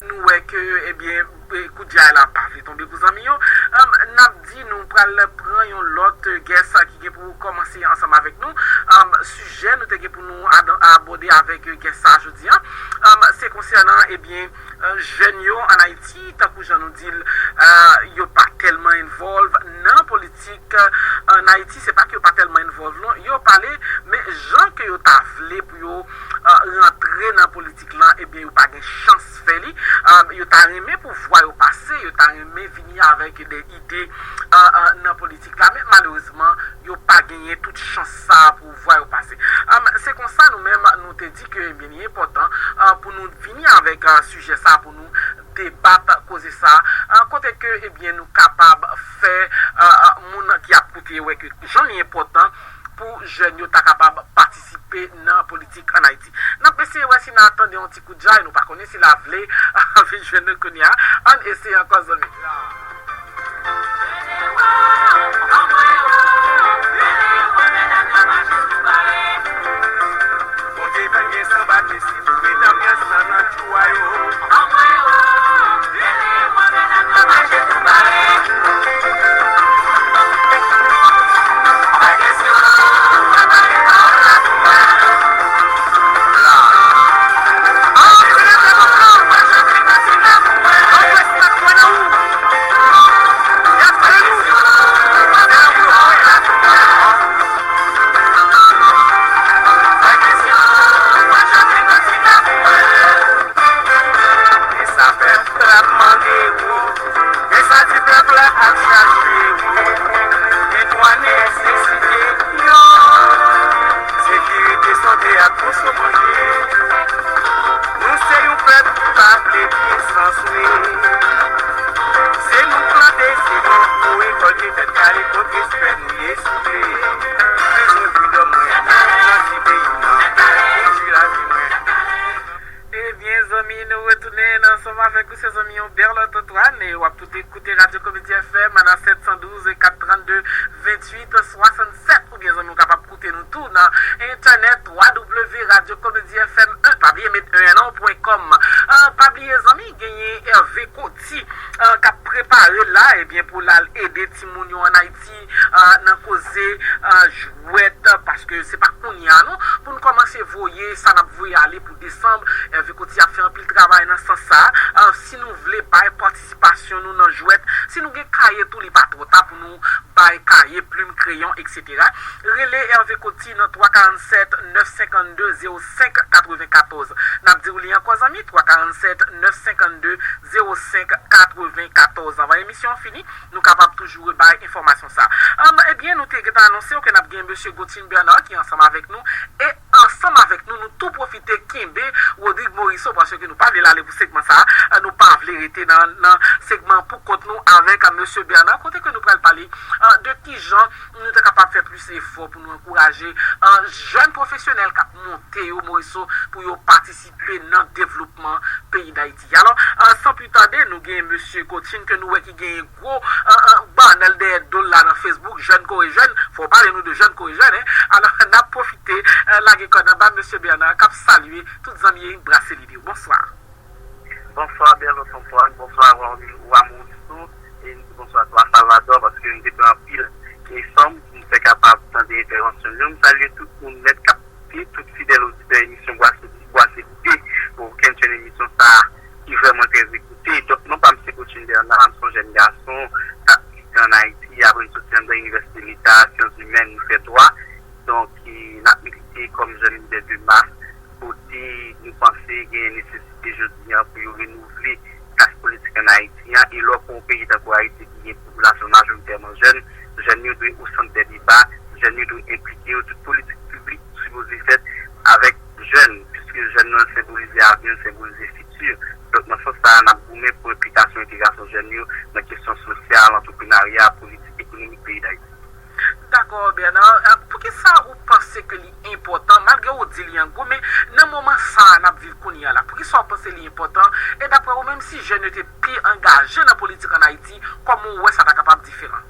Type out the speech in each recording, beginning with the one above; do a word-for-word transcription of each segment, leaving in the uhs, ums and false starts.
Nou wè ke, ebyen, e, kout djay la pa vle tonbe pou zanmi yo. Anm, n ap di nou pral pran yon lòt guest ki gen pou kòmanse ansanm avèk nou. Anm, sijè nou te gen pou nou ad-, abòde avèk guest sa jodi a, anm, se konsènan, ebyen, e, jèn yo ann Ayiti, tankou jan nou di l, e, yo pa tèlman involve nan politik, e, ann Ayiti. Se pa ke yo pa tèlman involve, non, yo pale, men jan ke yo ta vle pou yo, e, rantre nan politik lan, ebyen, yo pa gen chans fè li. E, yo ta renmen pou vwa yo pase, yo ta renmen vini avèk de ide, e, e, nan politik la, men malerezman, yo pa genyen tout chans sa a pou vwa yo pase. E, se konsa nou menm, nou te di ke, ebyen, li enpòtan, e, pou nou vini avèk, e, sijè sa a, pou nou debat koze sa a, e, kote ke, ebyen, nou kapab fè, e, e, moun ki ap koute yo wè ke jan li enpòtan pou jèn yo ta kapab patisipe nan politik ann Ayiti. N ap eseye wè si n a tande yon ti kout djay, nou pa konnen si l a vle vin jwenn nou kounye a. Ann eseye ankò, zanmi. Bondye fè gen sanba te si pou medam yo san nan tchou a yo. E sa pèp la ap mande ou, e sa di pèp la ap chache ou, e dwa nesesite yo, sekirite, sante ak konso manje. Nou se yon pèp ki pa vle pwisans, wi. Se nou plante, se nou pou rekòlte, tèt kale, kot respè nou ye, souple. Bezwen fridòm mwen, nan ti peyi m nan, pou di lavi mwen. Ebyen, zanmi, nou retounen ansanm avèk ou, se zanmi yo, Berlot Antoine, e w ap tout ekoute Radyo Komedi F M nan sèt san douz kat trannde venntuit swasannsèt, oubyen zanmi, w kapab koute nou tou nan entènèt, w w w radyo komedi f m un, pa bliye met un an non, pwen kòm. Ah, pa bliye, zanmi, genyen Hervé Coty, ah, k ap prepare l la, ebyen, pou l al ede timoun yo ann Ayiti, ah, nan koze, ah, jwèt, paske se pa kounye a, non, pou n kòmanse voye sa n ap voye ale pou desanm. Hervé Coty ap fè anpil travay nan sans sa. Ah, si nou vle bay patisipasyon nou nan jwèt, si nou gen kaye tou, li pa twò ta pou nou bay kaye, plim, kreyon, etsetera. Rele Hervé Coty nan twa karannsèt nèf senkann de zewo senk katrevenkatòz. N ap di w li ankò, zanmi, twa karannsèt nèf senkann de zewo senk katrevenkatòz. Anvan emisyon an fini, nou kapab toujou rebay enfòmasyon sa. Ann, ebyen, nou te gentan anonse w ke n ap gen mesye Gauthin Bernard ki ansanm avèk nou. E ansanm avèk nou, nou tou pwofite kenbe Rodrigue Morisseau, paske nou pa vle l ale pou segman sa a, nou pa vle rete nan, nan segman pou kont nou avèk, a, mesye Bernard, kote ke nou pral pale, a, de kijan nou ta kapab fè plis efò pou nou ankouraje, a, jèn pwofesyonèl k ap monte yo, Morisseau, pou yo patisipe nan devlopman peyi Dayiti. Alò, a, san pli tande, nou gen mesye Gauthin ke nou wè ki genyen gwo, a, a, bannè l dèyè do l la nan Facebook, Jèn Kore Jèn. Fò w pale nou de Jèn Kore Jèn, en. Alò, n ap pwofite, a, lage kòd anba mesye Bernard, k ap salye tout zanmi yo, brase lide yo. Bonswa. Bonswa, Berlot Antoine. Bonswa, Wa, Wa Morisseau. E n di bonswa tou a Salvador, paske n te pran anpil efò pou n fè kapab tande entèvansyon l yo. M salye tout moun nèt k ap koute, tout fidèl oditè emisyon Bwase, Bwase Lide. Bon, kenn chèn emisyon sa a ki vrèman trè ekoute. Donk, non pa m se Gauthin Bernard, m se yon jèn gason k ap milite ann Ayiti, apre m soti anndan Inivèsite Leta, Syans Imèn, m fè dwa. Donk, e, n ap milite kòm jèn lidè de mas, kote nou panse genyen nesesite jodi a pou yo renouvle klas politik ann Ayiti an. E lè w pran yon peyi tankou Ayiti ki gen popilasyon majoritèman jèn, jèn yo dwe o sant dè deba, jèn yo dwe enplike yo, tout politik piblik sipoze fèt avèk jèn, piske jèn nan senbolize avni, l senbolize fiti. Donk, nan sans sa a, n ap goumen pou enplikasyon, entegrasyon jèn yo nan kesyon sosyal, antreprenarya, politik, ekonomik peyi Dayiti. Dakò, Bernard. Eh, poukisa ou panse ke li enpòtan, malgre ou di li an gwo, men nan moman sa a n ap viv kounye a la, poukisa ou panse li enpòtan? E daprè ou menm, si jèn yo te pi angaje nan politik ann Ayiti, kòman ou wè sa ta kapab diferan?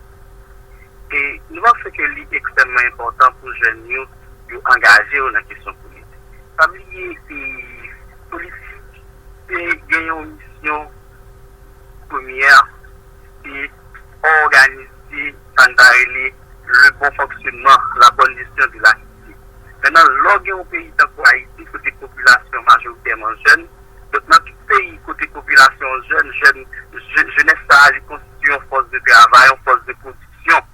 E nou panse ke li ekstrèmman enpòtan pou jèn yo, yo angaje yo nan kesyon politik. Pa bliye, e, politik, se gen yon misyon Kesyon premyè, se òganize sa n ta rele le bon fonctionnement, la bonne gestion de la cité. Mentnan, lè w gen yon peyi tankou Ayiti, kote popilasyon majoritèman jèn, donk nan tout peyi kote popilasyon jèn, jèn, je- jenès sa a, li konstitye yon fòs de travay, yon fòs de pwodiksyon.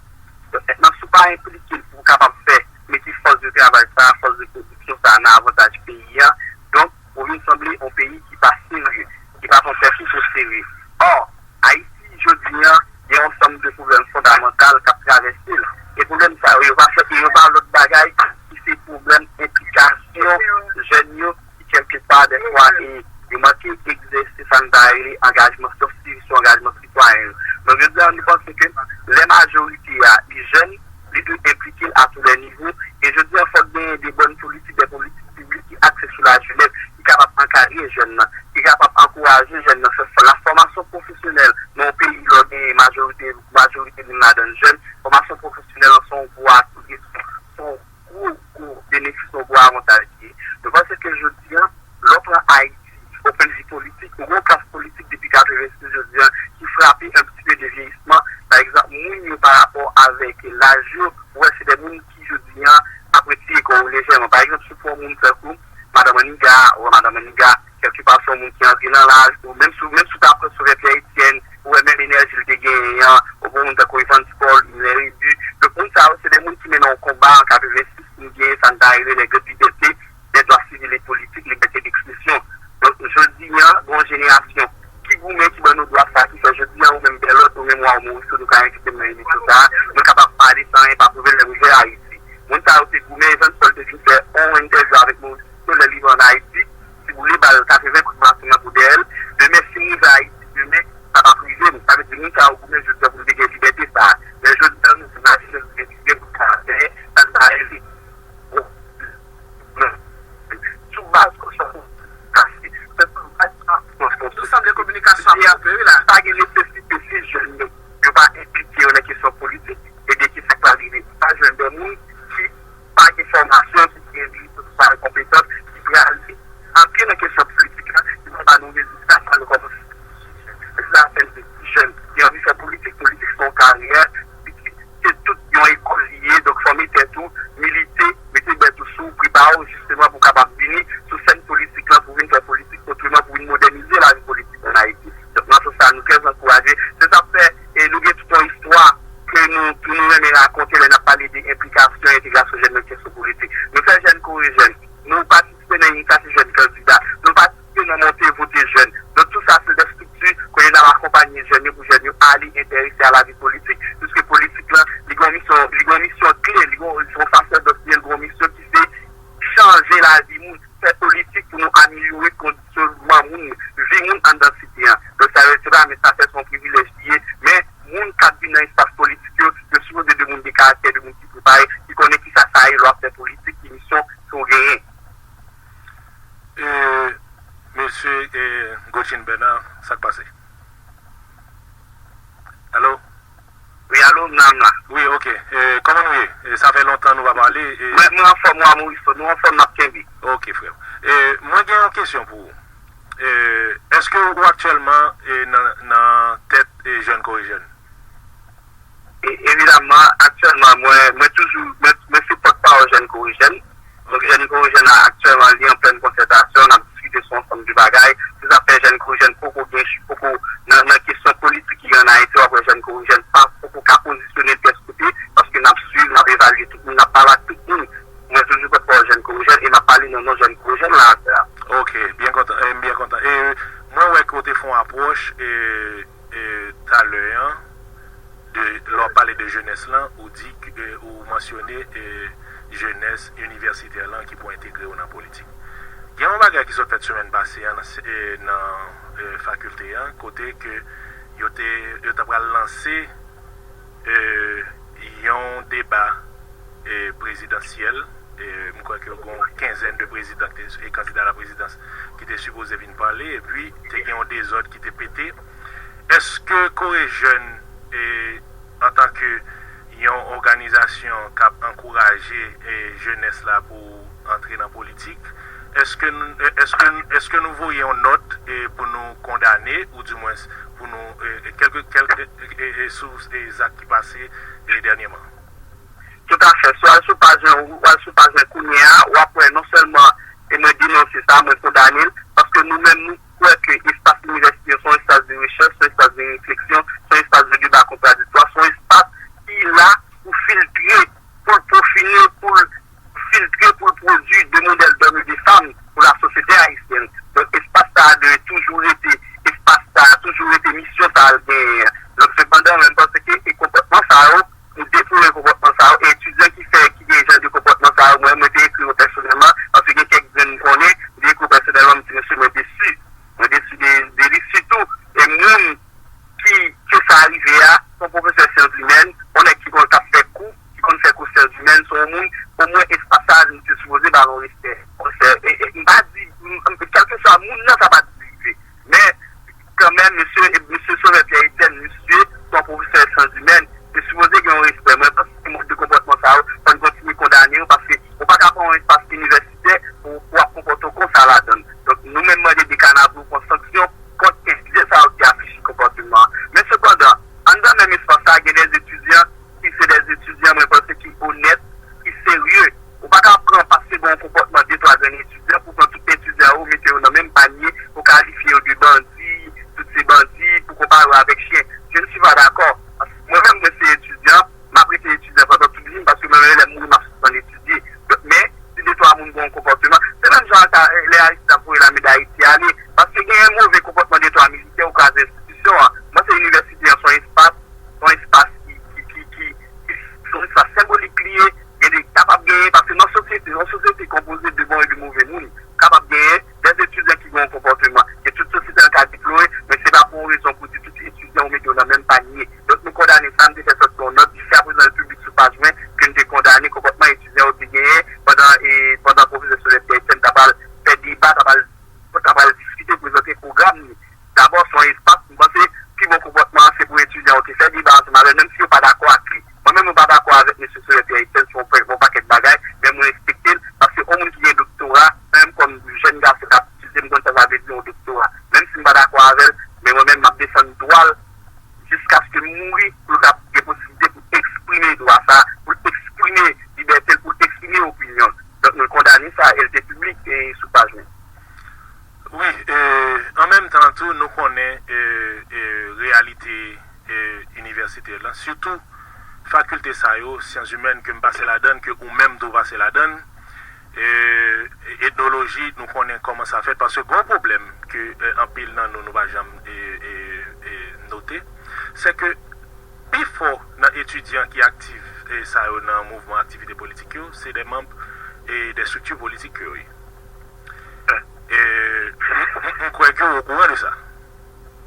Donk, mentnan, si w pa enplike l pou w kapab fè, mete fòs de travay sa a, fòs de pwodiksyon sa a nan avantaj peyi a, donk, ou vin sanble yon peyi ki pa serye, ki pa pran tèt li o serye. Ò, Ayiti, jodi a, gen yon ansanm de pwoblèm fondamantal k ap travèse l. E pwoblèm sa yo, yo pa fè, yo pa lòt bagay ki se pwoblèm enplikasyon jèn yo ki kèlkepa dèfwa e yo manke egzèse sa n ta rele angajman soft skill sou angajman sitwayen yo. Donk, jodi a, nou panse ke lè majorite a li jèn, li dwe enplike l a tou lè nivo. E jodi a, fòk genyen de bòn politik, de politik piblik ki akse sou lajenès, ki kapab ankadre jèn nan, ki kapab ankouraje jèn nan fè fò- la fòmasyon pwofesyonèl nan yon peyi lè w gen majorite, majorite moun ladan l jèn, fòmasyon pwofesyonèl lan se yon gwo atou, se yon gwo, gwo benefis, yon gwo avantaj li ye. Nou panse ke jodi a, lè w pran Ayiti, o pwennvi politik, ou gen yon klas politik depi katrevensis jodi a ki frape un petit peu de vieillissement. Pa egzanp, moun yo pa rapò avèk laj yo, ou wè se de moun ki jodi a ap retire kò yo lejèman. Pa egzanp, si w pran yon moun tankou Madan Maniga, ou wè Madan Maniga, kèlkepa se yon moun ki antre nan laj, ou menm si, menm si w ta pran Sovè Pyè Etyèn, ou wè menm enèji l te genyen an, ou pran moun tankou Evans Paul, Hilaire Rébu. Donk, moun sa yo, se de moun ki mennen yon konba an katrevensis pou n genyen sa n ta rele lè grann libète, lè dwa sivil e politik, libète dekspresyon. Donk, jodi a, gen yon jenerasyon ki goumen, ki ban nou dwa sa, ki fè jodi a, ou menm Bèlòt, ou menm Wa Morisot, nou ka envite m nan emisyon sa a, nou kapab pale san anyen pa pwoblèm, rive Ayiti. Moun sa yo te goumen, Evans Paul te vin fè yon entèvyou avèk Morisot lè li ann Ayiti, si boule bal katreven kout masin nan pou dèyè l. Demen, si m rive Ayiti demen, sa p ap rive m. Sa vle di, moun sa yo goumen jodi a pou nou te gen libète sa a. Men jodi a, nou imajine nou gen libète pou n ka fè, sa n ta rele sou baz kòb sa pou kase. Se sou baz sa pou kase. Nou sanble kominikasyon ap koupe, wi, la. Pa gen nesesite si jèn yo, yo pa enplike yo nan kesyon politik, ebyen, ki sa k pral rive? Ou pa jwenn de moun ki pa gen fòmasyon, ki gen limit sosyo-konpetans, ki prale antre nan kesyon politik la, ki pral ba nou rezilta sa nou kòmanse. Se sa fè n se ti jèn ki anvi fè politik, politik se yon karyè, se tout yon ekòl li ye, donk fòme tèt ou, milite, mete bèt ou sou, prepare w jisteman pou w kapab vini sou sèn politik lan, pou vin fè politik otreman, pou vin modènize lavi politik ann Ayiti. Donk, nan sans sa, nou trè ankouraje. Se sa k fè, e nou gen tout yon istwa ke nou, ke nou renmen rakonte lè n ap pale de enplikasyon, entegrasyon jèn nan kesyon politik. Nou fè jèn kore jèn. Nou patisipe nan inisyativ jèn kandida. Nou patisipe nan monte vote jèn. Donk, tou sa se de estrikti kote n ap akonpanye jèn yo pou jèn yo ale enterese a lavi politik, piske politik lan, li gen yon misyon, li gen yon misyon kle, li gen yon, se yon sasèdòs li ye, li gen yon misyon ki se chanje lavi moun, fè politik pou nou amelyore kondisyonman moun, vi moun anndan site a. Donk, sa yo, se pa, men sa fè se yon privilèj li ye, men moun k ap vin nan espas politik yo, yo sipoze de moun de karaktè, de moun ki prepare, ki konnen kisa sa ye lè w ap fè politik, ki misyon ke w genyen. E, mesye, e, Gotchin Bernard, sa k pase? Alo? Wi, alo, m la, m la. Wi, ok. E, kòman nou ye? E, sa fè lontan nou pa pale. E, mwen, mwen anfòm, Wa Morisot. Nou anfòm, n ap kenbe. Ok, frè. E, mwen gen yon kesyon pou ou. E, èske ou aktyèlman e, nan, nan tèt e, Jèn Kore Jèn? E, evidaman, aktyèlman, mwen, mwen toujou, mwen, mwen se pòtpawòl Jèn Kore Jèn. Donk, Jèn Kore Jèn la, aktyèlman, li an plèn konsètasyon, n ap diskite sou ansanm de bagay. Se sa k fè Jèn Kore Jèn poko gen, poko, nan, nan kesyon politik ki gen ann Ayiti, w ap wè Jèn Kore Jèn pa poko ka pozisyone l pyès kote, paske n ap swiv, n ap evalye tout moun, n ap pale ak tout moun. Mwen toujou pòtpawòl Jèn Kore Jèn e m ap pale nan non Jèn Kore Jèn la atè a. Ok, byen kontan, e, m byen kontan. E mwen wè ke w te fè yon apwòch, e, e, talè an, de, lè w ap pale de jenès lan, ou di, ke, ou mansyone e, jenès inivèsitè lan ki pou entegre yo nan politik. Gen yon bagay ki sot fèt semèn pase an nan, e, nan e, fakilte an, kote ke yo te, yo ta pral lanse e, yon deba e, prezidansyèl. E, m kwè ke gen yon kenzèn de prezidan ki te, e, kandida a la prezidans ki te sipoze vin pale, epi te gen yon dezòd ki te pete. Èske Kore Jèn, e, antanke yon òganizasyon k ap ankouraje e, jenès la pou antre nan politik, Èske nou, èske, èske nou voye yon nòt e, pou nou kondane, oudimwens pou nou, e, e, kèlke, kèlke, e, e, sou e, zak ki pase e, dènyèman? Toutafè. Si w al sou paj mwen, w al sou paj mwen kounye a, w ap wè non sèlman e mwen denonse sa, mwen kondane l, paske nou menm nou kwè ke espas inivèsite a se yon espas de rechèch, se yon espas de refleksyon, se yon espas de deba kontradiktwa, se yon espas ki la pou filtre, pou l pwofine, pou l filtre, pou l pwodui de modèl dòm e de fanm pou lasosyete ayisyèn. Donk, espas sa a dwe toujou rete, espas sa a toujou rete misyon sa a l genyen an. Donk, sepandan, mwen, m panse ke e konpòtman sa yo, nou deplore konpòtman sa yo, e etidyan ki fè, ki gen jan de konpòtman sa yo, mwen, mwen te ekri yo pèsonèlman, paske gen kèk grenn m konnen, m te ekri yo pèsonèlman, m di, mesye, mwen desi. Mwen desi de, de li, sitou, e moun ki fè sa rive a, se yon pwofesè syans imèn, yon nèg ki konn t ap fè kou, ki konn fè kou syans imèn, se yon moun, omwen espas sa a, li te sipoze ba l yon respè. Yon respè, e, e, m pa di, m, m, kèlkeswa moun nan, sa pa di li rive. Men, kanmenm, mesye, e, mesye Sauveur Pierre Etienne, misye, se yon pwofesè syans imèn, li sipoze gen yon respè. Mwen panse ke mòd de konpòtman sa yo, fò n kontinye kondane yo, paske ou pa ka pran yon espas inivèsitè pou, pou w ap konpòte w konsa ladan l. Donk, nou menm mande de Kanapri pou pran sanksyon kont etidyan sa yo ki afechi konpòteman an. Men sepandan, anndan menm espas sa a, gen de etidyan ki se de etidyan, mwen panse, ki onèt, ki serye. Ou pa ka pran paske gen yon konpòtman de twa grenn etidyan pou pran tout etidyan yo, mete yo nan menm panye, pou kalifye yo de bandi, tout se bandi, pou konpare yo avèk chen. Je ne suis pas d'accord. Paske mwen menm, mwen se etidyan, m ap rete etidyan pandan tout vi m, paske mwen menm, lè m mouri, m ap sispann etidye. Donk, men, si de twa moun gen yon konpòteman, se menm jan ak, e, lè Aristid ap voye lame Dayiti ale, paske genyen move konpòtman de twa militè, yo kraze enstitisyon an. Mwen, se inivèsite an, se yon espas, se yon espas ki, ki, ki, ki, ki, se yon espas senbolik li ye, gen de, kapab genyen, paske nan sosyete, yon sosyete konpoze de bon e de move moun. Kapab genyen de etidyan ki gen yon konpòteman ke tout sosyete an ka deplore, men se pa pou yon rezon pou di tout etidyan ou mete yo nan menm panye. Donk, nou kondane sa, m te fè sòti yon nòt, jiskaprezan l piblik sou paj mwen, ke m te kondane konpòtman etidyan yo te genyen pandan, e, pandan pwofesè Sauveur Pierre Etienne ta pral fè deba, ta pral, ta pral diskite, prezante pwogram li. Dabò, se yon espas, m panse, pi bon konpòtman an, se pou etidyan yo te fè deba ansanm avè l, menm si yo pa dakò ak li. Mwen menm, mwen pa dakò avèk mesye Sauveur Pierre Etienne sou yon, yon pakèt bagay, men mwen respekte l, paske yon moun ki gen doktora, mwen menm kòm jèn gason k ap etidye, m konn sa sa vle di yon doktora. Menm si m pa dakò avè l, men mwen menm, m ap defann dwa l jiskaske m mouri pou l ka gen posiblite pou eksprime dwa sa, pou l eksprime libète l, pou l eksprime opinyon l. Donk, nou kondane sa, e l te piblik e sou paj mwen. Wi, e, an menm tan tou, nou konnen, e, e, reyalite, e, inivèsitè lan, sitou fakilte sa yo, syans imèn, ke m pase ladan l, ke ou menm tou pase ladan l, e, etnoloji, nou konnen kòman sa fèt, paske gwo pwoblèm ke, e, anpil nan nou, nou pa janm, e, e, e, note, se ke pifò nan etidyan ki aktif, e, sa yo nan mouvman aktivite politik yo, se de manm, e, de estrikti politik yo ye. E, m, m, m kwè ke w okouran de sa.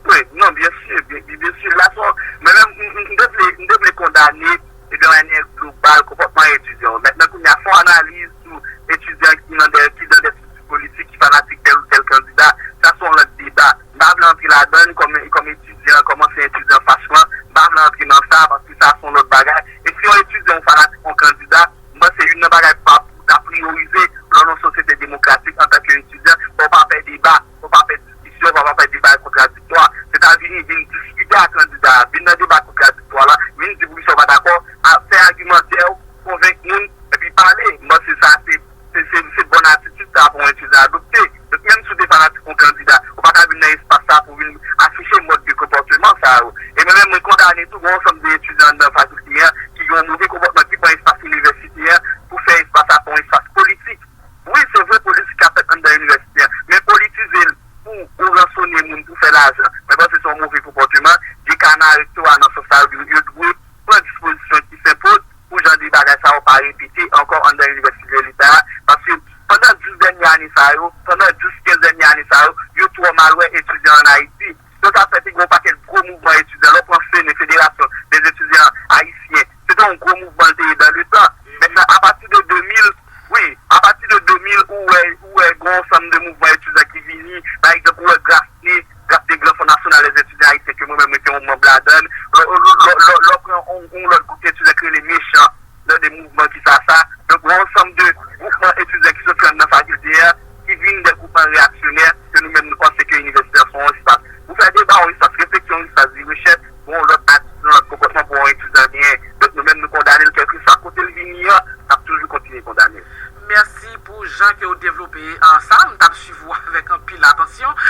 Wi, non, byen si, byen, byen, byen si. La, fò, mwen menm, m, m, m te vle, m te vle kondane, e, de manyè global, konpòtman etidyan yo. Mentnan, kounye a, fè yon analiz sou etidyan ki nan de, ki nan de estrikti politik, ki fanatik tèl ou tèl kandida. Sa, se yon lòt deba. M pa vle antre ladan l kòm, kòm etidyan, kòm ansyen etidyan FASH lan. M pa vle antre nan sa, paske sa, se yon lòt bagay. E si yon etidyan, yon fanatik yon kandida, m panse youn nan bagay pou, pou ta priyorize lè w nan yon sosyete demokratik antanke etidyan, fò w pa pè deba, fò w pa pè diskisyon, fò w pa pè deba kontradiktwa. Se ta vini, vin diskite ak kandida a, vin nan deba kontradiktwa la, vin di poukisa w pa dakò, a, fè agimantè w, konvenk moun, epi pale. M panse sa se, se, se, se bòn atitid sa pou yon etidyan adopte. Donk, menm si w te fanatik yon kandida, ou pa ka vin nan espas sa pou vin afiche mòd de konpòteman sa yo. E mwen menm, mwen kondane tou, gen yon ansanm de etidyan anndan fakilte an ki gen yon move konpòtman, ki pran espas inivèsite an pou fè espas sa pou yon espas politik. Wi, se vre, politik ap fèt anndan inivèsite an, men politize l pou ou ransone moun, pou fè lajan, mwen panse se yon move konpòteman. Dekana, rektora, nan sans sa, yo, yo dwe pran dispozisyon ki senpòtan pou jan de bagay sa yo pa repete ankò anndan inivèsite leta a, paske pandan dis dènye ane sa yo, pandan dis, kenz dènye ane sa yo, yo twò mal wè etidyan ann Ayiti. Donk, sa fè te gen yon pakèt gwo mouvman etidyan. Lè w pran FENE, Fédération des Étudiants Haïtiens, se te yon gwo mouvman l te ye dans le temps. Mentnan, apati de de mil, wi, apati de de mil, ou wè, ou wè gen yon ansanm de mouvman etidyan ki vini. Pa egzanp, ou wè GRAFTE, GRAFTE, Grand Front National des Étudiants Haïtiens, ke mwen menm, mwen te yon manm ladan l. Lè, lè, lè, lè, lè w pran yon, yon lòt gwoup etidyan ki rele Mechan, nan de mouvman ki sa sa. Donk, gen yon ansanm de gwoupman etidyan ki soti anndan fakilte an, ki reyaksyonè, ke nou menm nou panse ke inivèsite a se yon espas pou fè deba, yon espas refleksyon, yon espas de rechèch, pou yon lòt atitid, yon lòt konpòtman pou yon etidyan genyen. Donk nou menm nou kondane l kèlkeswa kote l vini an, n ap toujou kontinye kondane l. Mèsi pou jan ke w devlope sa, m t ap swiv ou avèk anpil atansyon.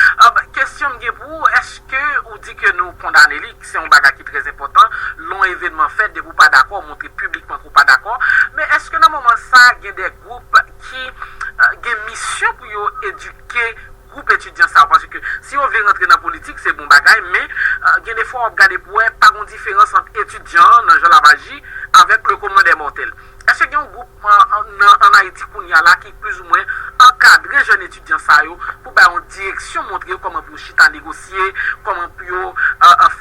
Kesyon m gen pou ou, èske ou di ke nou kondane li, se yon bagay ki trè enpòtan, lè yon evènman fèt, depi w pa dakò, w montre piblikman ke w pa dakò, men èske nan moman sa, gen de gwoup ki gen misyon pou yo edike gwoup etidyan sa yo, paske si yo vle rantre nan politik, se bon bagay, men gen de fwa w ap gade pou wè pa gen diferans ant etidyan an nan jan l ap aji avèk le commun des mortels. Èske gen yon gwoup nan ann Ayiti kounye a la ki plizoumwen ankadre jèn etidyan sa yo pou bay yon direksyon, montre yo kòman pou yo chita negosye, kòman pou yo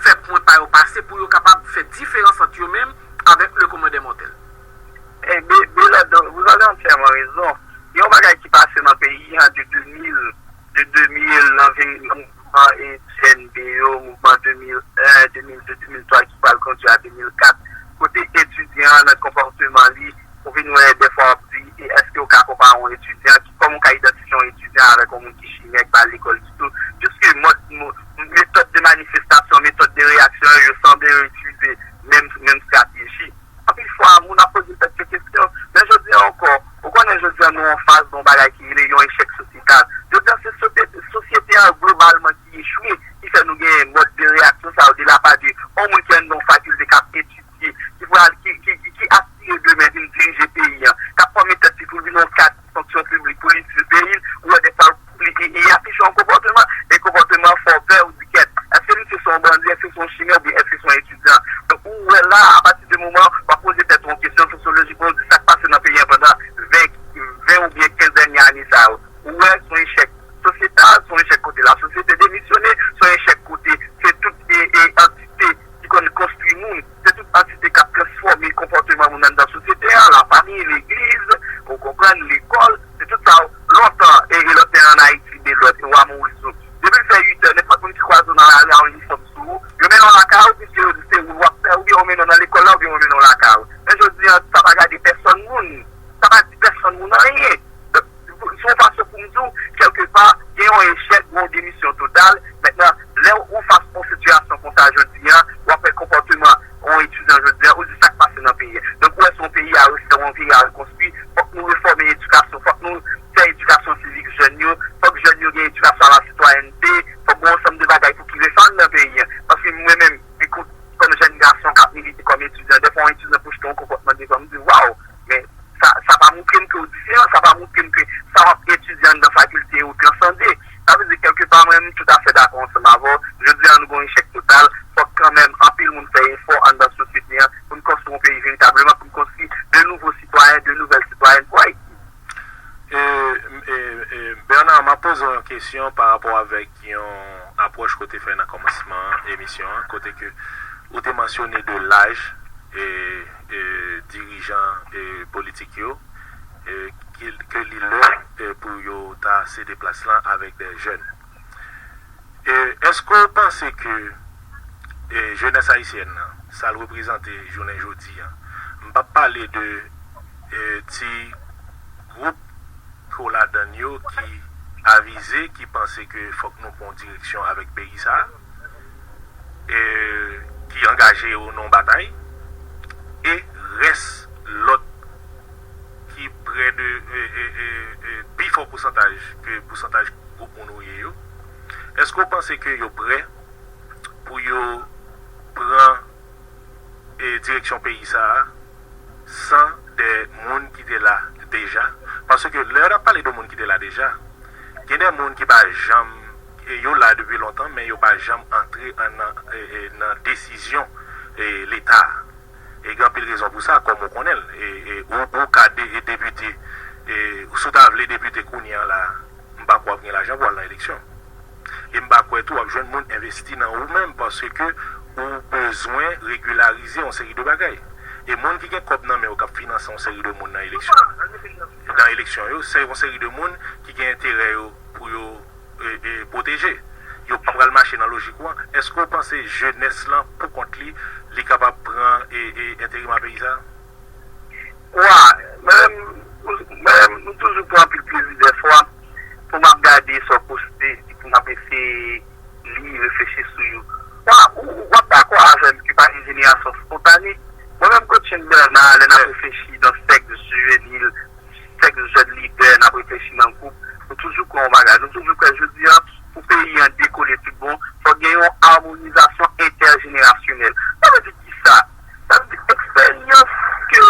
fè pwen pa yo pase pou yo kapab fè diferans ant yo menm avèk le commun des mortels? Ebyen, Bèlè, vous avez entièrement raison. Gen yon bagay ki pase nan peyi an de de mil, de de mil, nan vin mouvman CNB yo, mouvman de mil en, de mil de, de mil twa ki pral kondui a de mil kat, kote etidyan an nan konpòteman li, ou vin wè dèfwa w ap di, e èske w ka konpare yon etidyan, ki, kòman w ka idantifye yon etidyan avèk yon moun ki chimè, ki pa al lekòl ditou, piske mòd, metòd de manifestasyon, metòd de reyaksyon yo, yo sanble yo itilize menm, menm estrateji. Anpil fwa, moun ap poze tèt yo kesyon, men jodi a ankò, ou konnen jodi a nou anfas de yon bagay ki rele yon echèk sosyetal. Jodi a se sosyete an globalman ki echwe, ki fè nou gen mòd de reyaksyon sa yo de la pa de yon moun ki anndan yon fakilte k ap etidye, ki pral, ki, ki, ki, ki aspire demen vin dirije peyi an, k ap fòme tèt li pou l vin yon kad fonksyon piblik pou li di peyi l, ou wè dèfwa li, li, li afich yon konpòteman, e konpòteman an fè w pè, ou di kèt, èske misye se yon bandi, èske se yon chimè oubyen èske se yon etidyan? Donk ou wè la, apati de moman w ap poze tèt ou yon kesyon sosyolojik, ou di sa k pase nan peyi an pandan ven, ven oubyen kenz dènye ane sa yo. Ou wè se yon echèk sosyetal, se yon echèk kote lasosyete demisyone, se yon echèk kote se tout e, e antite ki konn konstwi moun, se tout antite k ap transfòme konpòteman moun anndan sosyete a, lafanmi, legliz, ou konprann, lekòl, se tout sa yo. Lontan, e, e lòt te ann Ayiti, de lòt, e wa Moris yo. Depi l fè uit è, nenpòt moun ki kwaze w nan lari a, yon inifòm sou ou, yo mennen w lakay ou, piske yo di se woul w ap fè, oubyen yo mennen w nan lekòl la, oubyen yo mennen w lakay ou. Men jodi a, sa pa gade pèsòn moun, sa pa di pèsonn moun anyen. Donk, se yon fason pou m di w, kèlkepa, gen yon echèk, gen yon demisyon total. Mentnan, lè ou fas a yon sitiyasyon konsa jodi a, w ap wè konpòteman yon etidyan jodi a, ou di sa k pase nan peyi a. Donk, ou wè se yon peyi a refè, yon peyi a rekonstwi. Fòk nou refòme edikasyon, fòk nou fè edikasyon sivik jèn yo, fòk jèn yo gen edikasyon a la sitwayènte, fòk gen yon ansanm de bagay pou ki refè anndan peyi a. Paske mwen menm, kòm jèn gason k ap milite kòm etidyan, dèfwa yon etidyan poste yon konpòtman devan m, m di, waw, men sa, sa pa montre m ke w diferan, sa pa montre m ke sa w ap etidye anndan fakilte ou transande. Sa vle di, kèlkepa, mwen, m toutafè dakò ansanm avè w. Jodi a, nou gen yon echèk total. Fòk kanmenm anpil moun fè efò anndan sosyete an pou n konstwi yon peyi veritableman, pou n konstwi de nouvo sitwayen, de nouvèl sitwayèn pou Ayiti. E, e, e, Bernard, m ap poze w yon kesyon pa rapò avèk yon apwòch ke w te fè nan kòmansman emisyon an, kote ke ou te mansyone de laj e, e, dirijan e, politik yo, e, ke, ke li lè e, pou yo ta sede plas lan avèk de jèn. E, èske w panse ke e, jenès ayisyèn nan, sa l reprezante jounen jodi a, m p ap pale de e, ti gwoup ke w ladann yo ki avize, ki panse ke fòk nou pran direksyon avèk peyi sa a, e, ki angaje yo nan batay, e rès lòt ki prè de e, e, e, e, pi fò pousantaj ke pousantaj gwoup moun ou ye yo. Èske w panse ke yo prè pou yo pran e, direksyon peyi sa a san de moun ki te la deja? Paske lè n ap pale de moun ki te la deja, gen de moun ki pa janm, e, yo la depi lontan, men yo pa janm antre an, nan, e, e, nan desizyon e, Leta a. E gen anpil rezon pou sa, kòm ou konnen l. E, e, ou, ou ka de, e, depite, e, si w ta vle depite kounye a la, m pa kwè w ap gen lajan pou w al nan eleksyon. E m pa kwè tou w ap jwenn moun envesti nan ou menm, paske ou bezwen regilarize yon seri de bagay. E moun ki gen kòb nan men yo k ap finanse yon seri de moun nan eleksyon, nan eleksyon yo, se yon seri de moun ki gen enterè yo pou yo e, e, pwoteje. Yo pa pral mache nan lojik ou an. Èske w panse jenès lan, pou kont li, li kapab pran e, e, enterim a peyi sa a? Wa, mwen menm, mwen menm, m toujou pran anpil plezi dèfwa. pou m ap gade sa w poste, epi pou m ap eseye li, reflechi sou yo. W ap, w ap dakò avè m ke pa gen jenerasyon spontane. Mwen menm, Coach Bernard, lè n ap reflechi nan sèk jivenil, sèk jèn lidè, n ap reflechi nan gwoup, nou toujou kwè yon bagay. Nou toujou kwè jodi a, pou peyi an dekole tout bon, fòk gen yon amonizasyon entèjenerasyonèl. Sa vle di kisa? Sa vle di eksperyans ke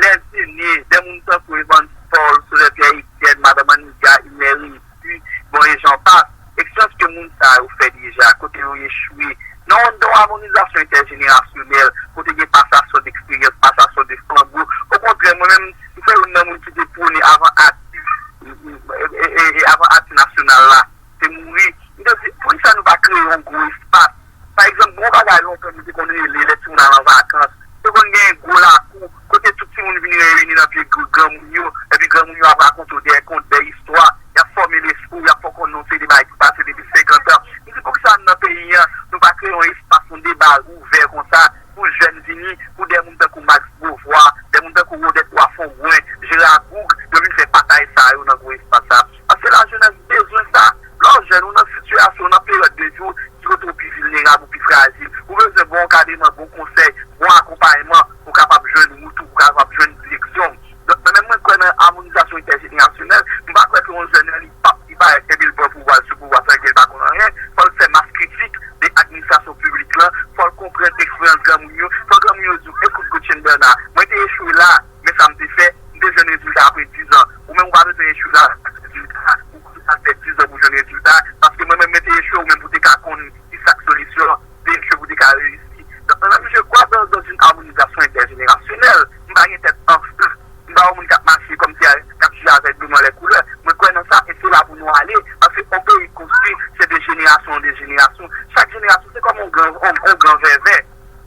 lèzene, de moun tankou Evans Paul, Sovè Pyè Etyèn, Madan Maniga, Ibnè Redi, bon, e jan pas, eksperyans ke moun sa yo fè deja, kote yo echwe, nan yon, nan yon amonizasyon entèjenerasyonèl, kote gen pasasyon de eksperyans, pasasyon de flanbo. Okontrè, mwen menm, m se youn nan moun ki te pwone avan ati, e, e, e, e avan ati nasyonal la te mouri. M te di, poukisa nou pa kreye yon gwo espas? Pa egzanp, gen yon bagay lontan nou te konn rele lè timoun al an vakans. Te konn gen gwo lakou, kote tout timoun vin reyini nan pye gr-, granmoun yo, epi granmoun yo ap rakonte w dèyè kont, dèyè istwa, y ap fòme lespri w, y ap fè w konn yon seri de bagay ki pase depi senkant an. M di, poukisa n nan peyi an, nou pa kreye yon espas, yon deba ouvè konsa, pou jèn vini, pou de moun tankou Max Beauvoir, de moun tankou Rodette Wafongwen, Gérard Gourgue, yo vin fè batay sa yo nan gwo espas sa. Paske lajenès bezwen sa. Lè w jèn, ou nan sitiyasyon, ou nan peryòd de vi w, ki kote w pi vilnerab, ou pi frajil. Ou bezwen bon ankadreman, bon konsèy, bon akonpayman, pou w kapab jwenn wout ou, pou w kapab jwenn direksyon w. Donk, mwen menm, mwen kwè nan amonizasyon entèjenerasyonèl. M pa kwè ke yon jèn, li p ap, li parèt epi l pran pouvwa l sou pouvwa san ke l pa konn anyen. Fò l fè mas kritik de administrasyon piblik lan. Fò l konprann eksperyans granmoun yo. Fò granmoun yo di w, ekout, Gotchen Bernard, mwen te echwe la, men sa m te fè, m te jwenn rezilta apre diz an. Ou menm, ou pa bezwen echwe la, rezilta, ou konn sa fè diz an pou jwenn rezilta, paske mwen menm, mwen te echwe, ou menm, ou te ka konn ki sa k solisyon an, te echwe pou te ka reyisi. Donk, mwen menm, je crois dans, dans une harmonisation intergénérationnelle. M pa gen tèt anfle. M pa yon moun k ap mache kòmsi k ap chita avèk de mwen lè koulè. Mwen kwè nan sa, e se la pou nou ale. Paske yon peyi konstwi, se de jenerasyon an de jenerasyon. Chak jenerasyon, se kòm yon gran, yon, yon gran vèvè.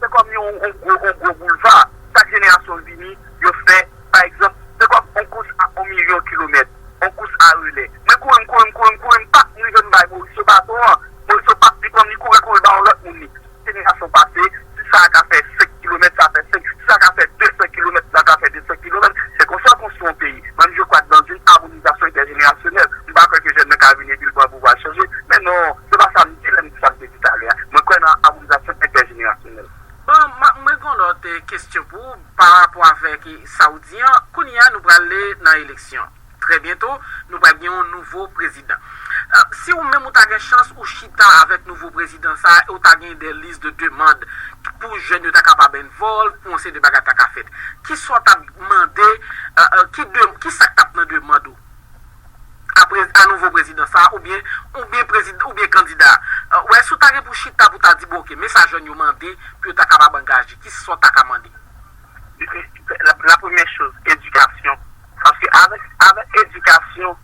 Se kòm yon, yon gwo, yon gwo boulva. Chak jenerasyon vini, yo fè, pa egzanp, se kòm yon kous a yon milyon kilomèt, yon kous a relè. Mwen kouri, m kouri, m kouri, m kouri, m pa t rive m bay Morisyo baton an. Morisyo pa t li pran m, li kouri, kouri ba yon lòt moun li. Jenerasyon pase, si sa a ka fè senk kilomèt, sa fè senk, si sa ka fè de san kilomèt, sa ka fè de san kilomèt. Se konsa w konstwi yon peyi. Mwen, je crois dans une harmonisation intergénérationnelle. M pa kwè ke jèn nan ka vin epi l pran pouvwa l chanje. Men non, se pa sa m di lè m di sa m te di talè a. Mwen kwè nan amonizasyon entèjenerasyonèl. Bon, m, mwen gen yon lòt, eh, kesyon pou ou pa rapò avèk, eh, sa w di an. Kounye a, nou prale nan eleksyon. Trè byento, nou pral gen yon nouvo prezidan. Eh, si ou menm ou ta gen chans ou chita avèk nouvo prezidan sa a, e ou ta gen de lis de demann pou jèn yo ta kapab envòlv, pou yon seri de bagay ta ka fèt. Kisa w t ap mande, eh, eh, ki de, kisa k t ap nan demann ou? Apre, a nouvo prezidan sa a, oubyen, oubyen prezid-, oubyen kandida. Eh, wè, si w ta gen pou chita pou ta di, bon, oke, men sa jèn yo mande, pou yo ta kapab angaje. Kisa w ta ka mande? La, la premyè choz, edikasyon. Paske avèk, avèk edikasyon,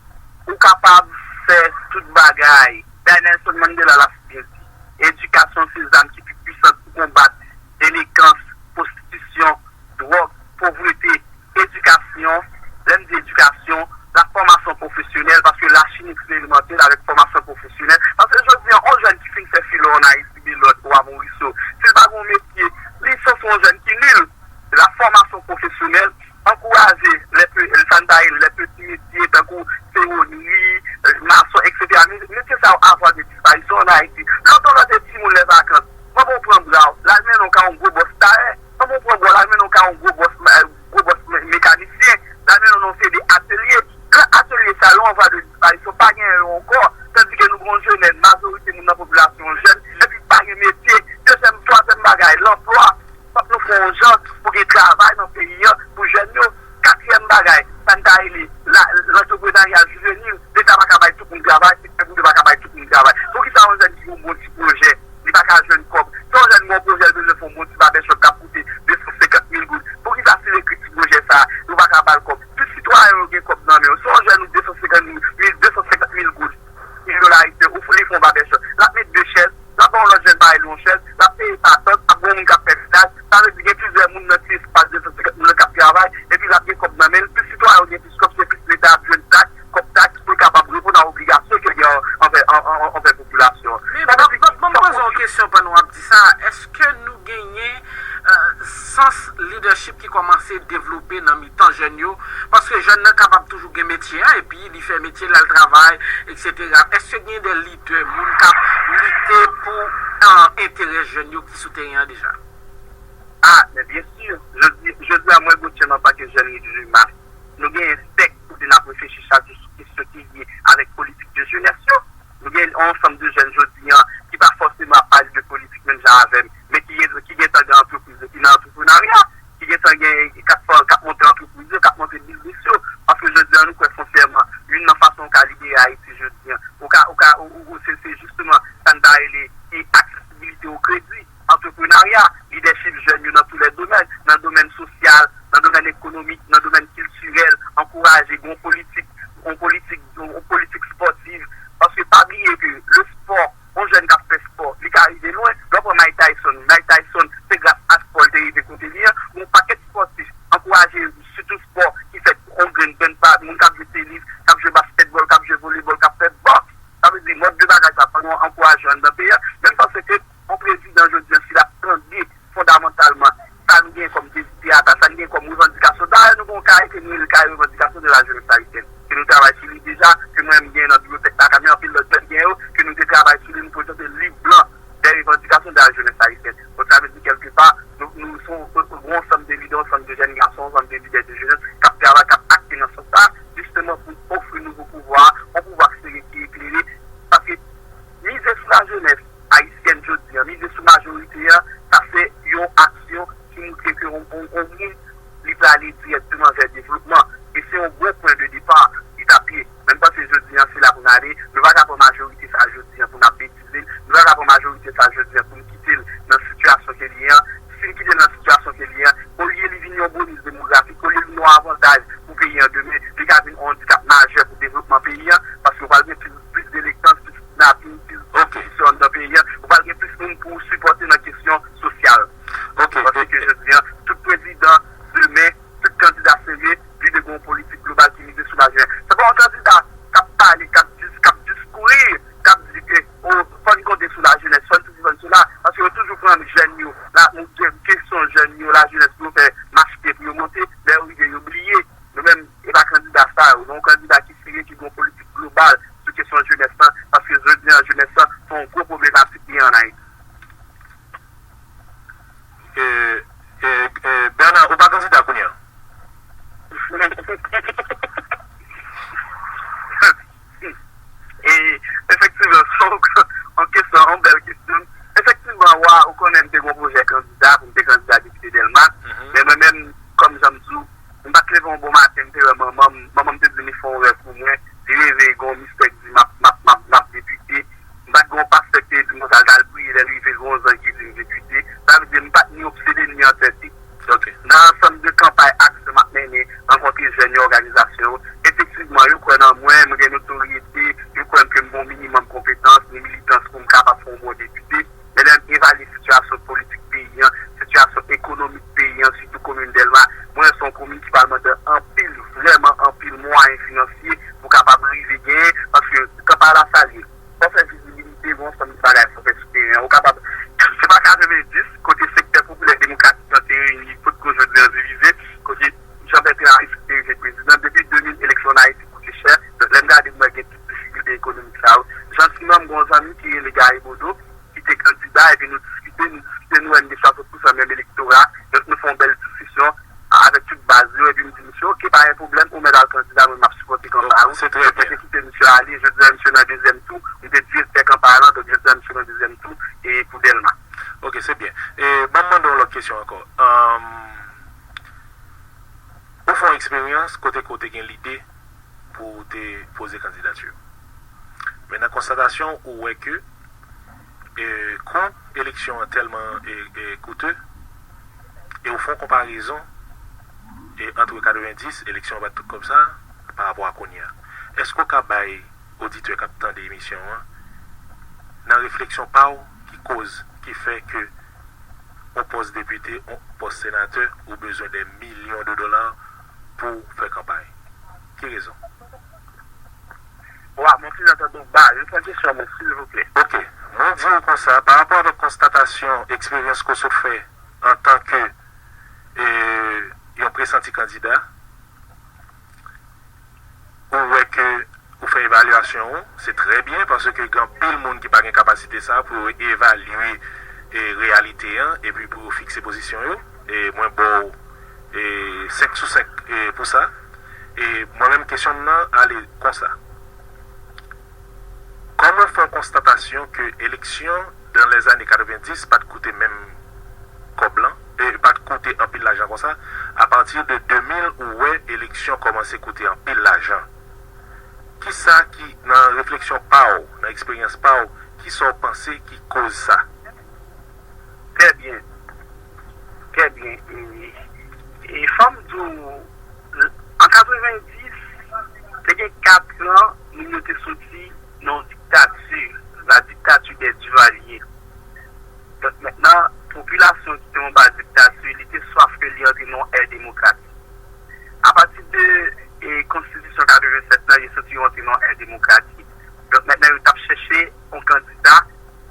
ou kapab fè tout bagay. Dayè Nelson Mandela l ap byen di, edikasyon se zam ki pi pwisan pou konbat delenkans, pwostitisyon, dwòg, povrete, edikasyon, lè m di edikasyon, la fòmasyon pwofesyonèl, paske Lachin eksperimante l avèk fòmasyon pwofesyonèl. Paske jodi a, yon jèn ki fin fè filo ann Ayiti, Belòt, ou a Morisyo, si l pa gen yon metye, li sanse yon jèn ki nil. La fòmasyon pwofesyonèl, ankouraje lè pe-, sa n ta rele lè peti metye, tankou sewonri, mason, etsetera. Men, metye sa yo an vwa de disparisyon ann Ayiti. Lontan lè w te timoun lè vakans, manman w pran bra w, l al mennen w kay yon gwo bòs tayè. Manman w pran bra w, l al mennen w kay yon gwo bòs, eh, gwo bòs me-, mekanisyen. L al mennen w nan yon seri de atelye. Gran atelye sa yo an vwa de disparisyon, pa genyen yo ankò. Tandike nou gen yon jenès, majorite moun nan popilasyon an jèn, epi pa gen metye. Dezyèm, twazyèm bagay, lanplwa. Fòk nou fè yon jan pou gen travay nan peyi an, pou jèn yo. Katriyèm bagay, sa n ta rele la, lantreprenaryal jivenil, Leta pa ka bay tout moun travay, sektè prive pa ka bay tout moun travay. Poukisa yon jèn ki gen yon bon ti pwojè, li pa ka jwenn kòb? Si yon jèn gen yon pwojè, l bezwen fè yon bon ti babèchòp k ap koute de san senkant mil goud, poukisa si l ekri ti pwojè sa a, yo pa ka ba l kòb? Tout sitwayen yo gen kòb nan men yo. Si yon jèn ou de san senkant mil, de san senkant mil goud, mil dola ayisyen, ou li fè yon babèchòp, l ap met de chèz, l ap ba yon lòt jèn parèy li yon chèz, l ap peye patant, ap gen yon moun k ap fè mennaj. Sa vle di gen plizyè moun nan ti espas de san senkant moun nan k ap travay, epi l ap gen kòb nan men l. Plis sitwayen yo gen plis kòb, se plis Leta ap jwenn taks, kòb taks pou l kapab reponn a obligasyon ke l gen anvè, an, an, an, anvè popilasyon an. Men ban, ban, ban m poze w yon kesyon pandan w ap di sa. Èske nou genyen, sans lidèchip ki kòmanse devlope nan mitan jèn yo, paske jèn nan kapab toujou gen metye a, epi li fè metye l, al travay, etsetera. Èske gen de lidè, moun k ap lite pou enterè jèn yo ki sou teren an deja? Ah, men byen si, jodi a mwen Gotyen antanke jèn lidrimas, nou genyen sèk kote n ap reflechi chak jou sou kesyon ki lye avèk politik de jenès yo. Nou gen yon ansanm de jèn jodi an ki pa fòseman ap pale de politik menm jan avè m, men ki gen ki gentan gen antrepriz yo, ki nan antreprenarya, ki gentan gen k ap k ap monte antrepriz yo, k ap monte biznis yo. Paske jodi an nou kwè sensèman, youn nan fason ou ka libere Ayiti jodi an, ou ka ou ka ou ou se se jisteman sa n ta rele e aksesibilite o kredi, antreprenarya, lidèchip jèn yo nan tou lè domèn, nan domèn sosyal, nan domèn ekonomik, nan domèn kiltirèl, ankouraje gen yon politik, yon politik, yon politik spòtiv. Paske pa bliye ke le spò, yon jèn k ap fè spò, li ka rive lwen. Lè w pran Mike Tyson, Mike Tyson, se gras a spò l te rive kote li an. Gen yon pakèt spòtif, ankouraje sitou spò ki fèt yon grenn grenn pa, moun k ap jwe tenis, k ap jwe baskètbòl, k ap jwe volebòl, k ap fè bòks. Sa vle di mòd de bagay sa pa gen yon ankourajman anndan peyi a. Men m panse ke yon prezidan jodi an, si l ap tande fondamantalman sa nou gen kòm dezi de Ata, sa nou gen kòm revandikasyon. Dayè nou gen yon kare ke nou rele kare revandikasyon de la jeunesse haïtienne, ke nou travay sou li deja, ke mwen menm m genyen nan bibliyotèk lakay mwen, anpil lòt jèn genyen yo, ke nou te travay sou li, nou prezante liv blan de revandikasyon de la jeunesse haïtienne. Donk sa vle di kèlkepa nou nou se yon ansanm de lidè, ansanm de jèn gason, ansanm de lidè de jenès k ap travay, k ap akte nan sans sa, jisteman pou ofri nouvo pouvwa, yon pouvwa serye ki eklere. Paske mize sou lajenès ayisyèn jodi an, mize sou majorite an, sa se yon aksyon ki montre ke yon moun li prale dirèkteman vè devlopman. E se yon bon pwen de depa li t ap ye. Men m panse jodi an se la pou n ale. Nou pa ka pran majorite sa jodi an pou n ap betize l. Nou pa ka pran majorite sa jodi an pou n kite l nan sitiyasyon ke li ye an. Si n kite l nan sitiyasyon ke li ye an, olye li vin yon bonis demografik, olye li vin yon avantaj pou peyi an demen, li ka vin yon andikap majè pou devlopman peyi an, paske w pral gen plis, plis delenkans, plis kidnapin, plis pwostitisyon anndan peyi an, ou pral gen plis moun pou w sipòte nan kesyon sosyal. Paske jodi an, tout prezidan demen, tout kandida serye, li dwe gen yon politik global ki mize sou lajenès. Se pa yon kandida k ap pale, k ap dis, k ap diskouri, k ap di ke o fò n konte sou lajenès, fò n sesi, fò n sela, paske yo toujou pran jèn yo la, kesyon jèn yo, lajenès pou yo fè mach pye pou yo monte, lè yo rive yo bliye. Nou menm, e pa kandida sa yo, nou yon kandida ki serye, ki gen yon politik global sou kesyon jenès lan, paske jodi an jenès lan se yon gwo pwoblematik li ye an Ayiti. E, e, e, Bernard, ou pa kandida kounye a? E, efektivman, se yon kesyon, yon bèl kesyon. Efektivman, wa, ou konnen m te gen yon pwojè kandida, pou m te kandida depite Dèlma. Men mwen menm, kòm jan m di w, m pa t leve yon bon maten, m te wè manman m, manman m te di m li fè yon rèv pou mwen, li reve gen yon mistè k di m ap, m ap, m ap, m ap depite. M pa t gen yon pastè k te di m konsa l t al priye, lè l rive gen yon zanj ki di m depite. Sa vle di m pa t ni obsede ni antète. Nan ansanm de kanpay aksyon m ap mennen, rankontre jèn yo, òganizasyon yo, efektivman, yo kwè nan mwen, mwen gen notoryete, yo kwè ke m gen yon minimòm konpetans, ni militans pou m kapab fè yon bon depite. Men lè m evalye sitiyasyon politik peyi an, sitiyasyon ekonomik peyi an, sitou komin Dèlma, mwen wè se yon komin ki pral mande anpil, vrèman anpil mwayen finansye pou kapab rive genyen, paske kanpay la sa l ye. Fò fè vizibilite, gen yon ansanm de bagay fò fè sou teren an. Ou kapab, se pa katrevenndis, kote sektè popilè demokratik lan te reyini, potko jodi an divize, kote Jean Bertrand Aristide te rive prezidan, depi de mil eleksyon an Ayiti koute chè, lè m gade m wè gen tout difikilte ekonomik sa yo. Jantiman, m gen yon zanmi ki rele Gary Bodeau, ki te kandida, epi nou diskite, nou diskite, nou wè n gen swasant pousan menm elektora, donk nou fè yon bèl diskisyon avèk tout baz yo, epi m di misye, oke, pa gen pwoblèm, ou mèt al kandida, mwen m ap sipòte kanpay ou. Mwen te kite misye ale, jodi a misye nan dezyèm tou, m te direktè kanpay lan, donk jodi a misye nan dezyèm tou, e pou Dèlma. Ok, se byen. E, ban m mande w lòt kesyon ankò. Ahn, ou fè yon eksperyans kote ke w te gen lide pou w te poze kandidati w. Men nan konstatasyon w, ou wè ke e, kou eleksyon an tèlman e, e, koute, e ou fè yon konparezon e, ant katrevenndis, eleksyon an pa t tout kòb sa, pa rapò a kounye a. Èske w ka bay oditè k ap tande emisyon an, nan refleksyon pa w, ki koz ki fè ke yon pòs depite, yon pòs senatè, ou bezwen dè milyon de dola pou w fè kanpay? Ki rezon? Wa, mwen plis antann ou ba, repran kesyon mwen, silvouplè. Ok. Mwen di w konsa, pa rapò avèk konstatasyon, eksperyans ke w sot fè antanke e, yon presanti kandida, ou wè ke ou fè evalyasyon ou, se trè byen, paske gen anpil moun ki pa gen kapasite sa pou yo evalye e, reyalite an, epi pou yo fikse pozisyon yo. E mwen ba w e, senk sou senk e, pou sa. E mwen menm, kesyon m nan ale konsa. Kòman fè yon konstatasyon ke eleksyon dans les années quatre-vingt-dix pa t koute menm kòb lan, e pa t koute anpil lajan konsa? Apati de de mil, ou wè eleksyon kòmanse koute anpil lajan. Kisa ki, nan refleksyon pa w, nan eksperyans pa w, kisa w panse ki koz sa? Trè byen. Trè byen. E, e fò m di w, an katrevenndis, te gen kat an, moun yo te soti nan yon diktati, la dictature des Duvaliers. Donk, mentnan, popilasyon ki te anba diktati, li te swaf ke li antre nan yon ère démocratique. Apati de e, konstitisyon katrevennsèt lan, yo soti yo antre nan yon ère démocratique. Donk, mentnan, yo t ap chèche yon kandida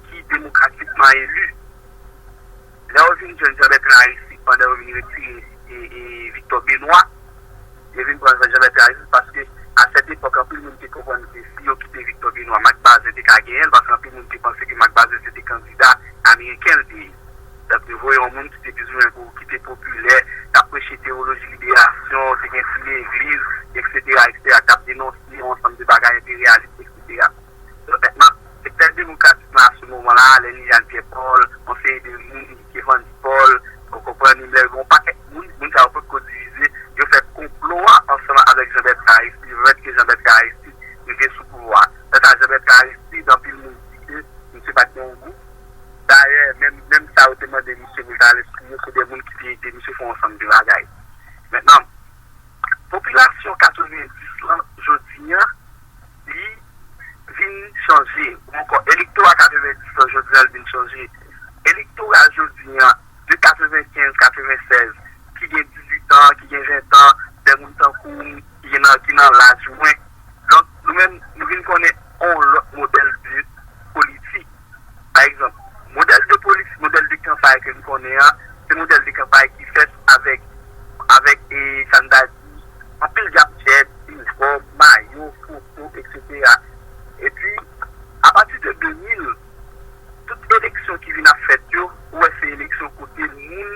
ki demokratikman eli. Lè yo vin jwenn Jean Bertrand Aristide pandan yo vin retire e, e, Victor Benoît, yo vin pran Jean Bertrand Aristide paske a sèt epòk, anpil moun te konprann ke si yo kite Victor Benoît, Marc Bazin te ka genyen l, paske anpil moun te panse ke Marc Bazin se te kandida ameriken l te ye. Donk, yo voye yon moun ki te bizwen pou, ki te popilè, t ap preche teyoloji liberasyon, te gen ti legliz, eksetera, eksetera, k t ap denonse yon ansanm de bagay enperyalis, eksetera. Donk, mentnan, sektè demokratik lan, a se moman la, lè Liliane Pierre Paul, yon seri de moun, Evans Paul, ou konprann, Himmler, gen yon pakèt moun, moun sa yo potko divize, yo fè konplo a ansanm avèk Jean Bertrand Aristide, yo pèmèt ke Jean Bertrand Aristide rive sou pouvwa a. Lè sa, Jean Bertrand Aristide, anpil moun di ke misye pa t gen yon gou. Dayè, menm, menm sa yo te mande misye pou l ta al eskriye, se de moun ki te ede misye fè yon ansanm de bagay. Mentnan, popilasyon katrevenndis lan, jodi a, li vin chanje. Ou ankò, elektora katrevenndis lan, jodi a, li vin chanje. Elektora jodi a, de katrevenkenz, katrevensèz, ki gen dizuit an, ki gen ven an, de moun tankou m, ki gen nan, ki nan laj mwen. Donk, nou menm, nou vin konnen yon lòt modèl de politik. Pa egzanp, modèl de politik, modèl de kanpay ke nou konnen an, se modèl de kanpay ki fèt avèk, avèk, e, sa n ta di, anpil gadjèt, inivòm, mayo, foto, eksetera. Epi, apati de de mil, tout eleksyon ki vin ap fèt yo, ou wè se eleksyon kote moun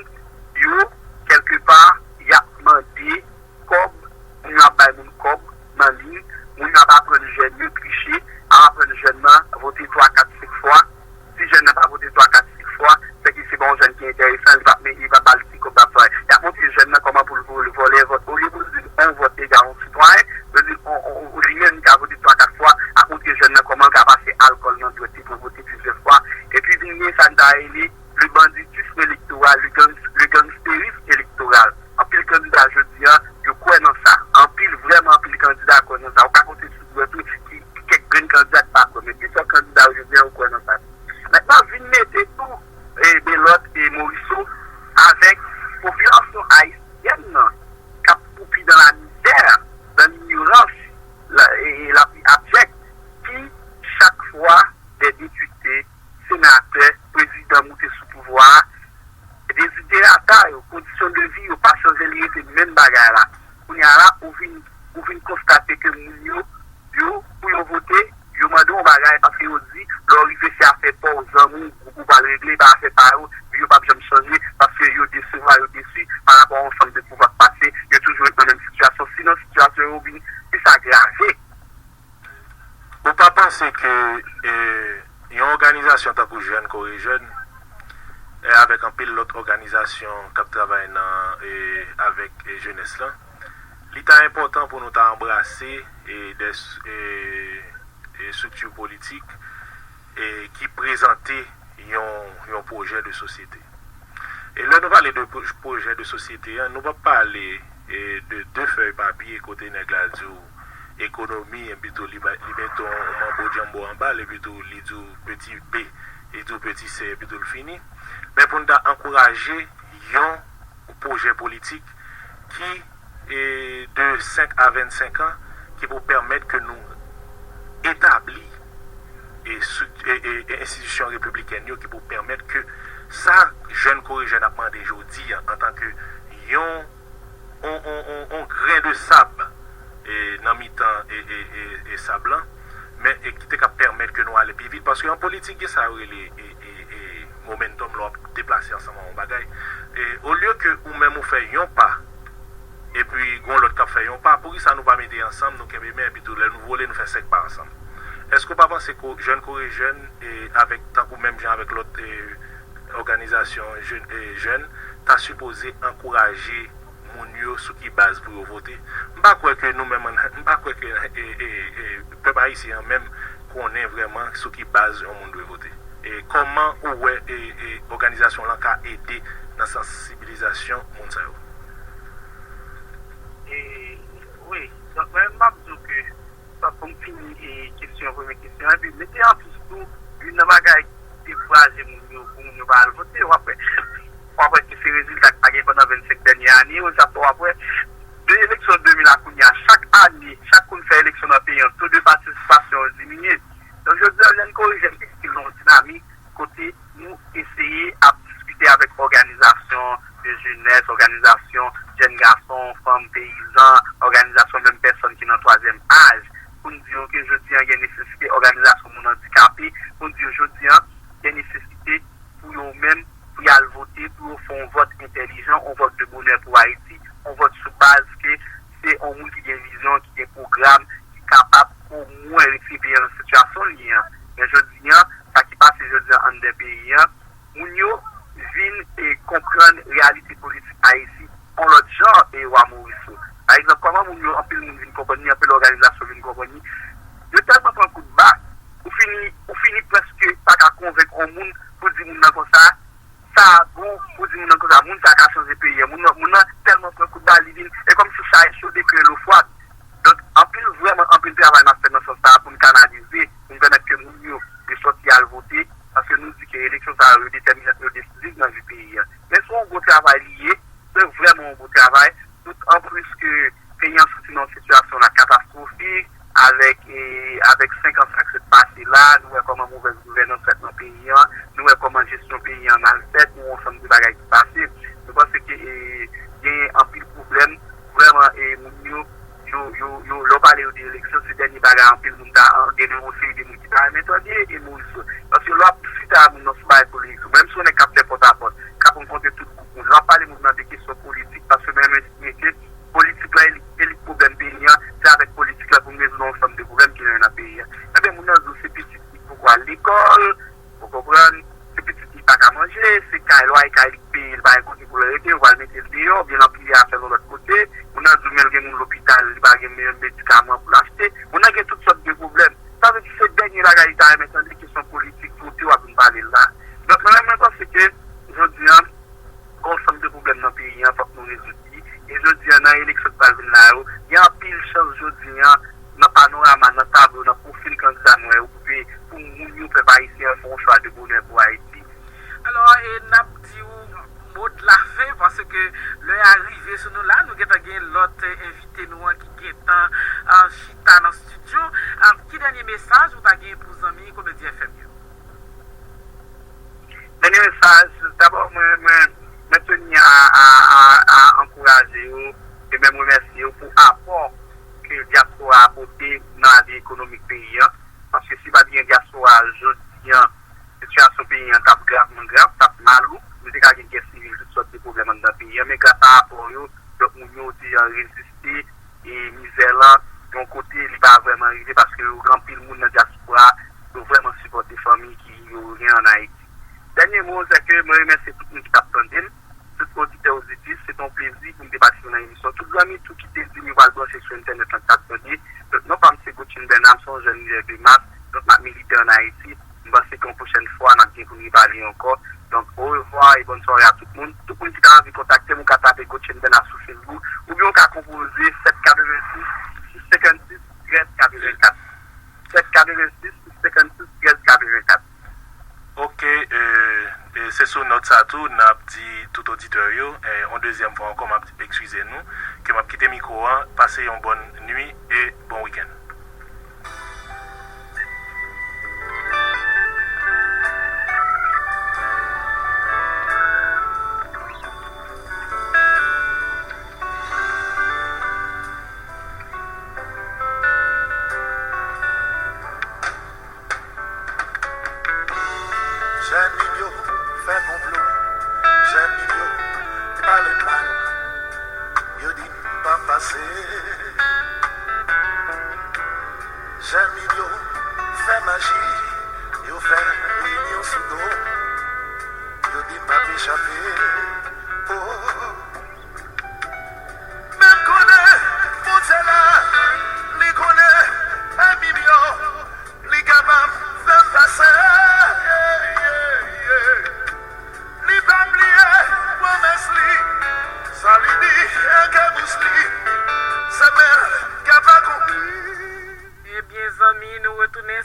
yo, kèlkepa, y ap mande kòb, moun yo ap bay moun kòb nan liy, moun yo ap aprann jèn yo triche, ap aprann jèn nan vote twa, kat, senk fwa. Si jèn nan pa vote twa, kat, senk fwa, sèke se pa yon jèn ki enteresan, li p ap, li p ap ba l ti kòb l ap travay. Y ap montre jèn nan kòman pou l vòlè, vòlè vòt. Olye pou l di l yon vòt egal yon sitwayen, yo di l, on, on, li menm li ka vote twa, kat fwa, ap montre jèn nan kòman l ka pase alkòl nan dwèt li pou l vote plizyè fwa. Epi vin gen sa n ta rele le banditisme électoral, le, gang, le gangstérisme électoral. Anpil kandida jodi a, yo kwè nan sa. Anpil, vrèman anpil kandida kwè nan sa. Ou ka konte sou dwèt ou ki, ki kèk grenn kandida ki pa kwè. Men pi fò kandida yo jodi a, yo kwè nan sa. Mentnan, vin mete tou e, Bellot e Morisseau avèk popilasyon ayisyèn nan k ap kwoupi dans la misère, dans l'ignorance, la, e, e la vie abjecte, ki chak fwa de depite, senatè, prezidan moute sou pouvwa a, deziderata yo, kondisyon de vi yo pa chanje, li rete menm bagay la. Kounye a la, ou vin, ou vin konstate ke moun yo, yo, pou yo vote, yo mande yon bagay paske yo di, lè w rive se afè pa w, zanmi w, gwoup ou pral regle, e pa afè pa yo, vi yo p ap janm chanje paske yo desevwa, yo desi pa rapò a yon ansanm de pouvwa k pase, yo toujou ret nan menm sitiyasyon. Sinon, sitiyasyon yo vin plis agrave. Ou pa panse ke e, yon òganizasyon tankou Jèn Kore Jèn, e, avèk anpil lòt òganizasyon k ap travay nan, e, avèk e, jenès lan, li ta enpòtan pou nou ta anbrase e, de, e, e, estrikti politik e, ki prezante yon, yon pwojè de sosyete. E lè nou pale de pwojè de sosyete an, nou p ap pale e, de de fèy papye kote nèg la di w ekonomi, epi tou li, li mete yon manbo djanbo anba l, epi tou li di w peti pe, li di w peti se, epi tou l fini. Men pou n ta ankouraje yon pwojè politik ki e, de senk a vennsenk an, ki pou pèmèt ke nou etabli e, e, e enstitisyon repiblikèn yo, ki pou pèmèt ke sa jèn kore jèn ap mande jodi a, antanke yon, yon, yon, yon, yon gren de sab e, nan mitan e, e, e, e sab lan, men e ki te ka pèmèt ke nou ale pi vit. Paske an politik, gen sa yo rele e, e, e, momentum, lè w ap deplase ansanm ak yon bagay. E, olye ke ou menm ou fè yon pa, epi gon lòt k ap fè yon pa, poukisa nou pa mete ansanm, nou kenbe men, epi tou lè nou vole, nou fè senk pa ansanm? Èske w pa panse ke jèn kore jèn, e, avèk, tankou menm jan avèk lòt e, òganizasyon jèn, e, jèn, ta sipoze ankouraje moun yo sou ki baz pou yo vote? M pa kwè ke nou menm, ann- m pa kwè ke e, e, e, pèp ayisyen an menm konnen vrèman sou ki baz yon moun dwe vote. E kòman ou wè e, e, òganizasyon lan ka ede nan sansibilizasyon moun sa yo? E, wi, donk, mwen menm, m ap di w ke, sa pou m fini e, kesyon, premye kesyon, epi mete an plis tou, youn nan bagay ki dekouraje moun yo, pou moun yo pa al vote, w ap wè, w ap wè ke se rezilta k pa gen pandan vennsenk dènye ane yo, sa fè w ap wè, de eleksyon de mil a kounye a, chak ane, chak kou n fè eleksyon nan peyi an, to de patisipasyon an diminye. Donk, jodi a, jèn kore jèn ki nan yon dinamik kote nou eseye ap diskite avèk òganizasyon de jenès, òganizasyon jèn gason, fanm, peyizan, òganizasyon menm pèsòn ki nan twazyèm aj, pou n di yo ke jodi a gen nesesite, òganizasyon moun andikape, pou n di yo jodi a gen nesesite pou yo menm, pou y al vote, pou yo fè yon vòt entèlijan, yon vòt de bonè pou Ayiti, yon vòt sou baz ke se yon moun ki gen vizyon, ki gen pwogram, ki kapab omwen retire peyi a nan sitiyasyon l ye an. Men jodi a, sa ki pase jodi a anndan peyi a, moun yo vin e konprann reyalite politik Ayiti yon lòt jan e wa Moris yo. Pa egzanp, kòman moun yo, anpil moun vin konprann li, anpil òganizasyon vin konprann li, yo tèlman pran kout ba, ou fini, ou fini prèske pa ka konvenk yon moun pou di moun nan konsa, sa bon pou di moun nan konsa, moun sa ka chanje peyi a. Moun nan, moun nan tèlman pran kout ba, li vin, e kòmsi chay cho dekren lo fwad. Donk, anpil, vrèman, anpil travay n ap fè nan sans sa a pou n kanalize, pou n pèmèt ke moun yo, yo sòti al vote, paske nou di ke eleksyon sa yo, yo detèminan, yo desiziv nan vi peyi a. Men se yon gwo travay li ye, se vrèman yon gwo travay, tout anplis ke peyi an soti nan yon sitiyasyon la katastwofik, avèk, e, avèk senk an sa k sot pase la, nou wè kòman movèz gouvènans fèt nan peyi an, nou wè kòman jesyon peyi an mal fèt, nou wè yon ansanm de bagay ki pase. Nou panse ke, e, genyen anpil pwoblèm, vrèman, e, moun yo, yo, yo, yo, lè w pale yo de eleksyon, se dènye bagay anpil moun ta, gen yon seri de moun ki ta renmen tande, e Moris yo. Paske lè w ap diskite ak moun nan sou bagay politik, menm si yon nèg k ap fè pòtapòt, k ap rankontre tout gwoup moun, lè w ap pale moun nan de kesyon politik, paske menm mwen estime ke politik la, elit, elit pwoblèm peyi an, se avèk politik la pou n rezoud yon ansanm de pwoblèm ki genyen nan peyi an. Ebyen, moun nan di w se pitit li poko al lekòl, ou konprann, se pitit li pa ka manje, se kay, lwaye kay li k peye, li pa gen kote pou l rete, yo pral mete l deyò, oubyen l anpile afè l yon lòt kote, moun nan di w men l gen moun lopital, li pa gen menm medikaman pou l achte, moun nan gen tout sòt de pwoblèm. Sa vle di se dènye bagay li ta renmen tande, kesyon politik, kote w ap vin pale l la. Donk, mwen menm, mwen panse ke, jodi a, gen yon ansanm de pwoblèm nan peyi an, fòk nou rezoud li. E jodi a, nan eleksyon k pral vin la yo, gen anpil chans jodi a, nan panorama, nan tablo, nan pwofil kandida nou wè yo pou pe, pou moun yo, pèp ayisyen an, fè yon chwa de bonè pou Ayiti. Alò, e n ap di w mo de la fen, paske lè a rive sou nou la, nou gentan gen lòt, e, envite nou an ki gentan, a, chita nan estidyo. A, ki dènye mesaj ou ta gen pou zanmi Komedi F M yo? Dènye mesaj, dabò, mwen, mwen, mwen teni a, a, a, a ankouraje yo e menm remèsye yo pou apò ke dyaspora a pote nan lavi ekonomik peyi an. Paske si pa t gen dyaspora a jodi an, sitiyasyon peyi an t ap gravman grav, t ap malouk, nou te ka gen gè sivil, tout sòt de pwoblèm anndan peyi an, men gras a apò yo, lòt moun yo te jan reziste, e mizè lan, yon kote, li pa vrèman rive paske yo gen anpil moun nan dyaspora, yo vrèman sipòte fanmi ki yo gen ann Ayiti. Dènye mo, se ke mwen remèsye tout moun ki t ap tande m, tout oditè, oditris, se te yon plezi pou m te patisipe nan emisyon. Tout zanmi tou ki te di m yo pral branche sou entènèt lan, ki t ap tande, donk, non pa m se Gotchin Bernard, m se yon jèn lidè de mas, donk, m ap milite ann Ayiti. M panse ke yon pwochèn fwa, n ap gen pou n repale ankò. Donk, orevwa e bòn sware a tout moun. Tout moun ki ta anvi kontakte m, ou ka tape Gotchin Bernard sou Facebook, oubyen ou ka konpoze sèt katrevensis, sis senkannsis, trèz katrevenkat. Sèt katrevensis, sis senkannsis, trèz katrevenkat. Ok, e, e se sou nòt sa tou, n ap di tout oditè yo, e, yon dezyèm fwa ankò, m ap eskize nou, ke m ap kite mikwo an, pase yon bòn nwi e bon wikenn.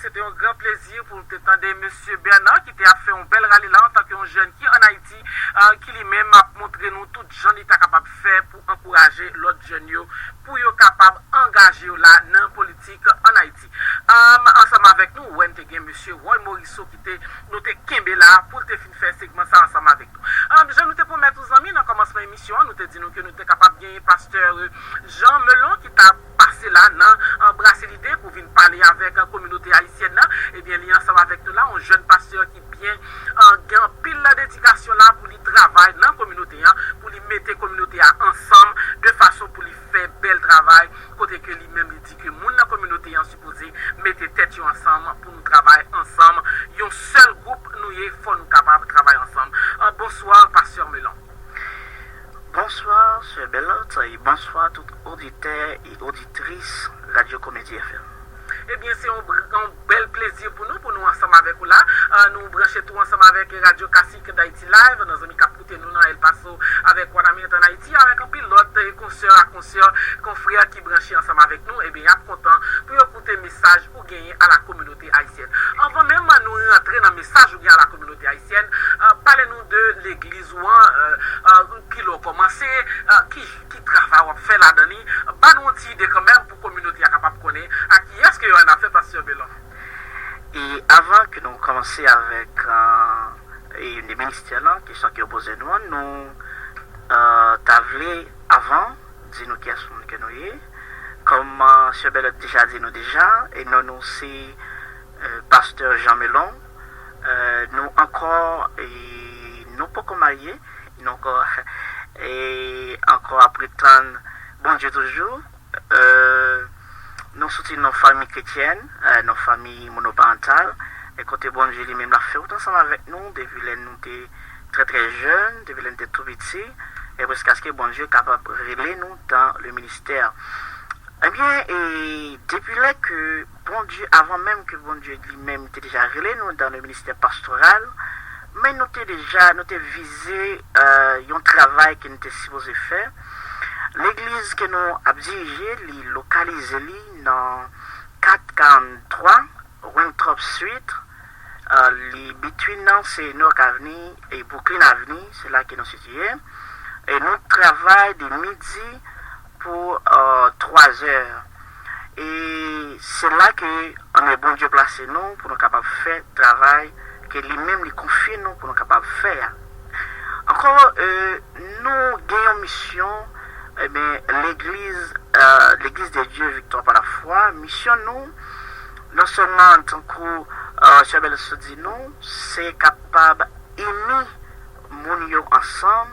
Se te yon gran plezi pou nou te tande Mesye Bernard ki te ap fè yon bèl rale la antanke yon jèn ki ann Ayiti, ki li menm ap montre nou tout jan li ta kapab fè pou ankouraje lòt jèn yo, pou yo kapab angaje yo la nan politik ann Ayiti. Ansanm avèk nou, wè n te gen Mesye Roy Morisseau ki te, nou te kenbe la pou l te fin fè segman sa ansanm avèk nou. Jan nou te pwomèt ou zanmi nan kòmansman emisyon an, nou te di nou ke nou te kapab genyen pastè Jean Melon ki ta pase la nan Brase Lide pou vin pale avèk kominote ayisyèn nan. Ebyen, li ansanm avèk nou la, yon jèn pastè ki byen gen anpil dedikasyon la pou li travay nan kominote an, pou li mete kominote a ansanm de fason pou li fè bèl travay, kote ke li menm li di ke moun nan kominote an sipoze mete tèt yo ansanm pou nou travay ansanm. Yon sèl gwoup nou ye, fò nou kapab travay ansanm. Bonswa, pastè Melon. Bonsoir, Sè Bèlòt, e bonswa tout oditè e oditris Radyo Komedi F M. Ebyen, se yon, yon bèl plezi pou nou, pou nou ansanm avèk ou la. Nou branche tou ansanm avèk Radyo Kasik Dayiti Live, nan zanmi k ap koute nou nan El Paso avèk Wanament ann Ayiti, avèk anpil lòt konsè a konsè, konfrè ki branche ansanm avèk nou. Ebyen, y ap kontan pou yo koute mesaj ou genyen a la kominote ayisyèn. Anvan menm nou rantre nan mesaj ou gen a la kominote ayisyèn, pale nou de legliz ou an, kilè w kòmanse, ki, ki travay w ap fè ladan li. Ba nou yon ti ide kanmenm pou kominote a kapab konnen a kiyès ke yo annafè, pastè Melon. E avan ke nou kòmanse avèk e, de ministè lan, kesyon ke yo poze nou an, nou ta vle avan di nou kiyès moun ke nou ye. Kòm Sè Bèlòt deja di nou deja, e non nou se Pastè Jean Melon. Nou ankò, e nou poko marye, nou ankò, e ankò ap ret tann Bondye toujou. Nou soti nan fanmi kretyèn, nan fanmi monoparantal, e kote Bondye li menm l ap fè wout ansanm avèk nou depi lè nou te trè trè jèn, depi lè n te tou piti, e jiskaske Bondye kapab rele nou dan le ministè. Ebyen, e depi lè ke Bondye, avan menm ke Bondye li menm te deja rele nou dan le ministè pastoral, men nou te deja, nou te vize yon travay ke nou te sipoze fè. Legliz ke nou ap dirije, li lokalize li nan kat karanntwa Winthrop Street. Li between nan se Newark Avenue e Brooklyn Avenue, se la ke nou sitiye. E nou travay de midi pou twa zè. E se la ke anmè Bondye plase nou pou nou kapab fè travay ke li menm li konfye nou pou nou kapab fè a. Ankò, nou gen yon misyon, ebyen, legliz, legliz de Dye Viktwa pa lafwa, misyon nou, non sèlman tankou Sè Bèlòt di nou, se kapab ini moun yo ansanm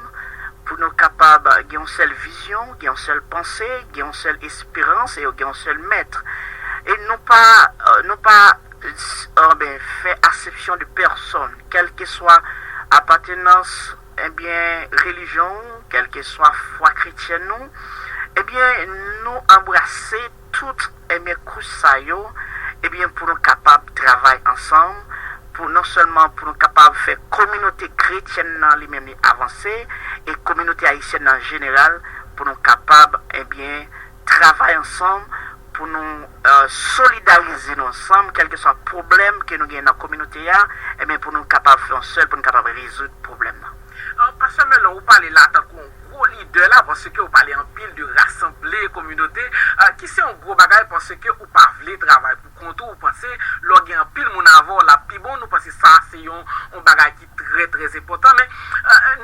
pou nou kapab gen yon sèl vizyon, gen yon sèl panse, gen yon sèl esperans e gen yon sèl mèt. E nou pa, nou pa, anben, fè asepsyon de pèsòn, kèlkeswa apatenans, ebyen, relijyon ou, kèlkeswa fwa kretyèn ou, ebyen, nou anbrase tout, ebyen, kouch sa yo, ebyen, pou nou kapab travay ansanm, pou non sèlman pou nou kapab fè kominote kretyèn nan li menm li avanse, e kominote ayisyèn nan jeneral, pou nou kapab, ebyen, travay ansanm, pou nou solidarize nou ansanm, kèlkeswa pwoblèm ke nou gen nan kominote a, ebyen, pou nou kapab fè yon sèl, pou nou kapab rezoud pwoblèm nan. Pastè Melon, ou pale la tankou yon gwo lidè la, paske ou pale anpil de rasanble kominote, ki se yon gwo bagay, paske ou pa vle travay pou kont ou, ou panse lè w gen anpil moun avè w, l ap pi bon, nou panse sa se yon, yon bagay ki trè, trè enpòtan. Men,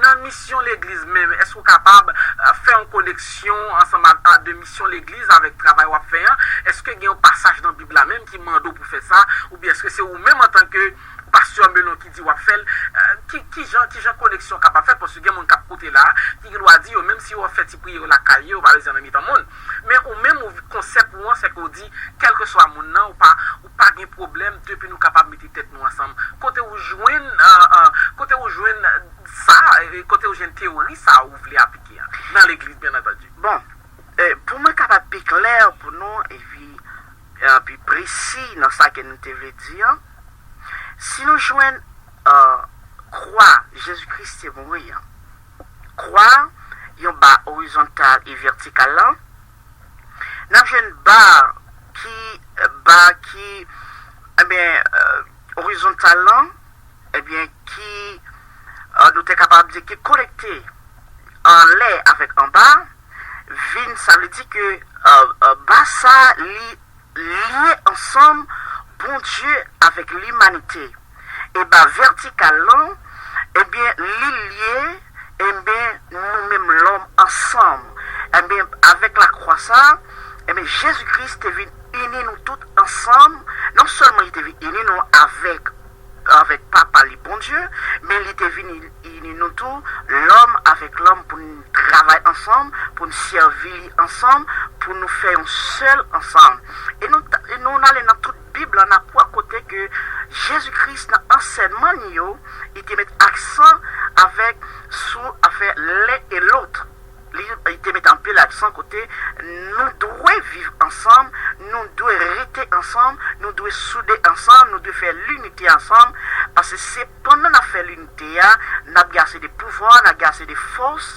nan misyon legliz menm, èske ou kapab fè yon koneksyon ansanm ak, de misyon legliz avèk travay w ap fè an? Èske gen yon pasaj nan Bib la menm ki mande w pou fè sa? Oubyen èske se ou menm antanke pastè Melon ki di w ap fè l? Ki, ki jan, ki jan koneksyon kapab fèt? Paske gen moun k ap koute la, ki gen dwa di yo, menm si yo ap fè ti priyè yo lakay yo, yo pa bezwen nan mitan moun. Men ou menm, ou, konsèp ou an, se ke w di, kèlkeswa moun nan, ou pa, ou pa gen pwoblèm depi nou kapab mete tèt nou ansanm. Kote ou jwenn, kote ou jwenn sa, kote ou jwenn teyori sa ou vle aplike a? Nan legliz, byen antandi. Bon, pou mwen kapab pi klè pou nou, epi pi presi nan sa ke nou te vle di an, si nou jwenn kwa Jezi Kris te mouri an, kwa, yon ba orizontal e vètikal lan, n ap jwenn ba ki, ba ki Ebyen, orizontal lan, ebyen, ki, nou te kapab di ki konekte anlè avèk anba, vin, sa vle di ke ba sa li lye ansanm Bondye avèk limanite. E ba vètikal lan, ebyen, li lye, ebyen, nou menm lòm ansanm. Ebyen, avèk lakwa sa, ebyen, Jezi Kris te vin ini nou tout ansanm. Non sèlman li te vin ini nou avèk avèk Papa li, Bondye, men li te vin ini nou tou, lòm avèk lòm, pou n travay ansanm, pou n sèvi li ansanm, pou nou fè yon sèl ansanm. E nou, e nou ale nan tout Bib la, n ap wè kote ke Jezi Kris, nan ansèyman li yo, li te met aksan avèk sou afè l'un et l'autre. Li, li te met anpil aksan kote nou dwe viv ansanm, nou dwe rete ansanm, nou dwe soude ansanm, nou dwe fè linite ansanm, paske se pandan n ap fè linite a, n ap gen ase de pouvwa, n ap gen ase de fòs,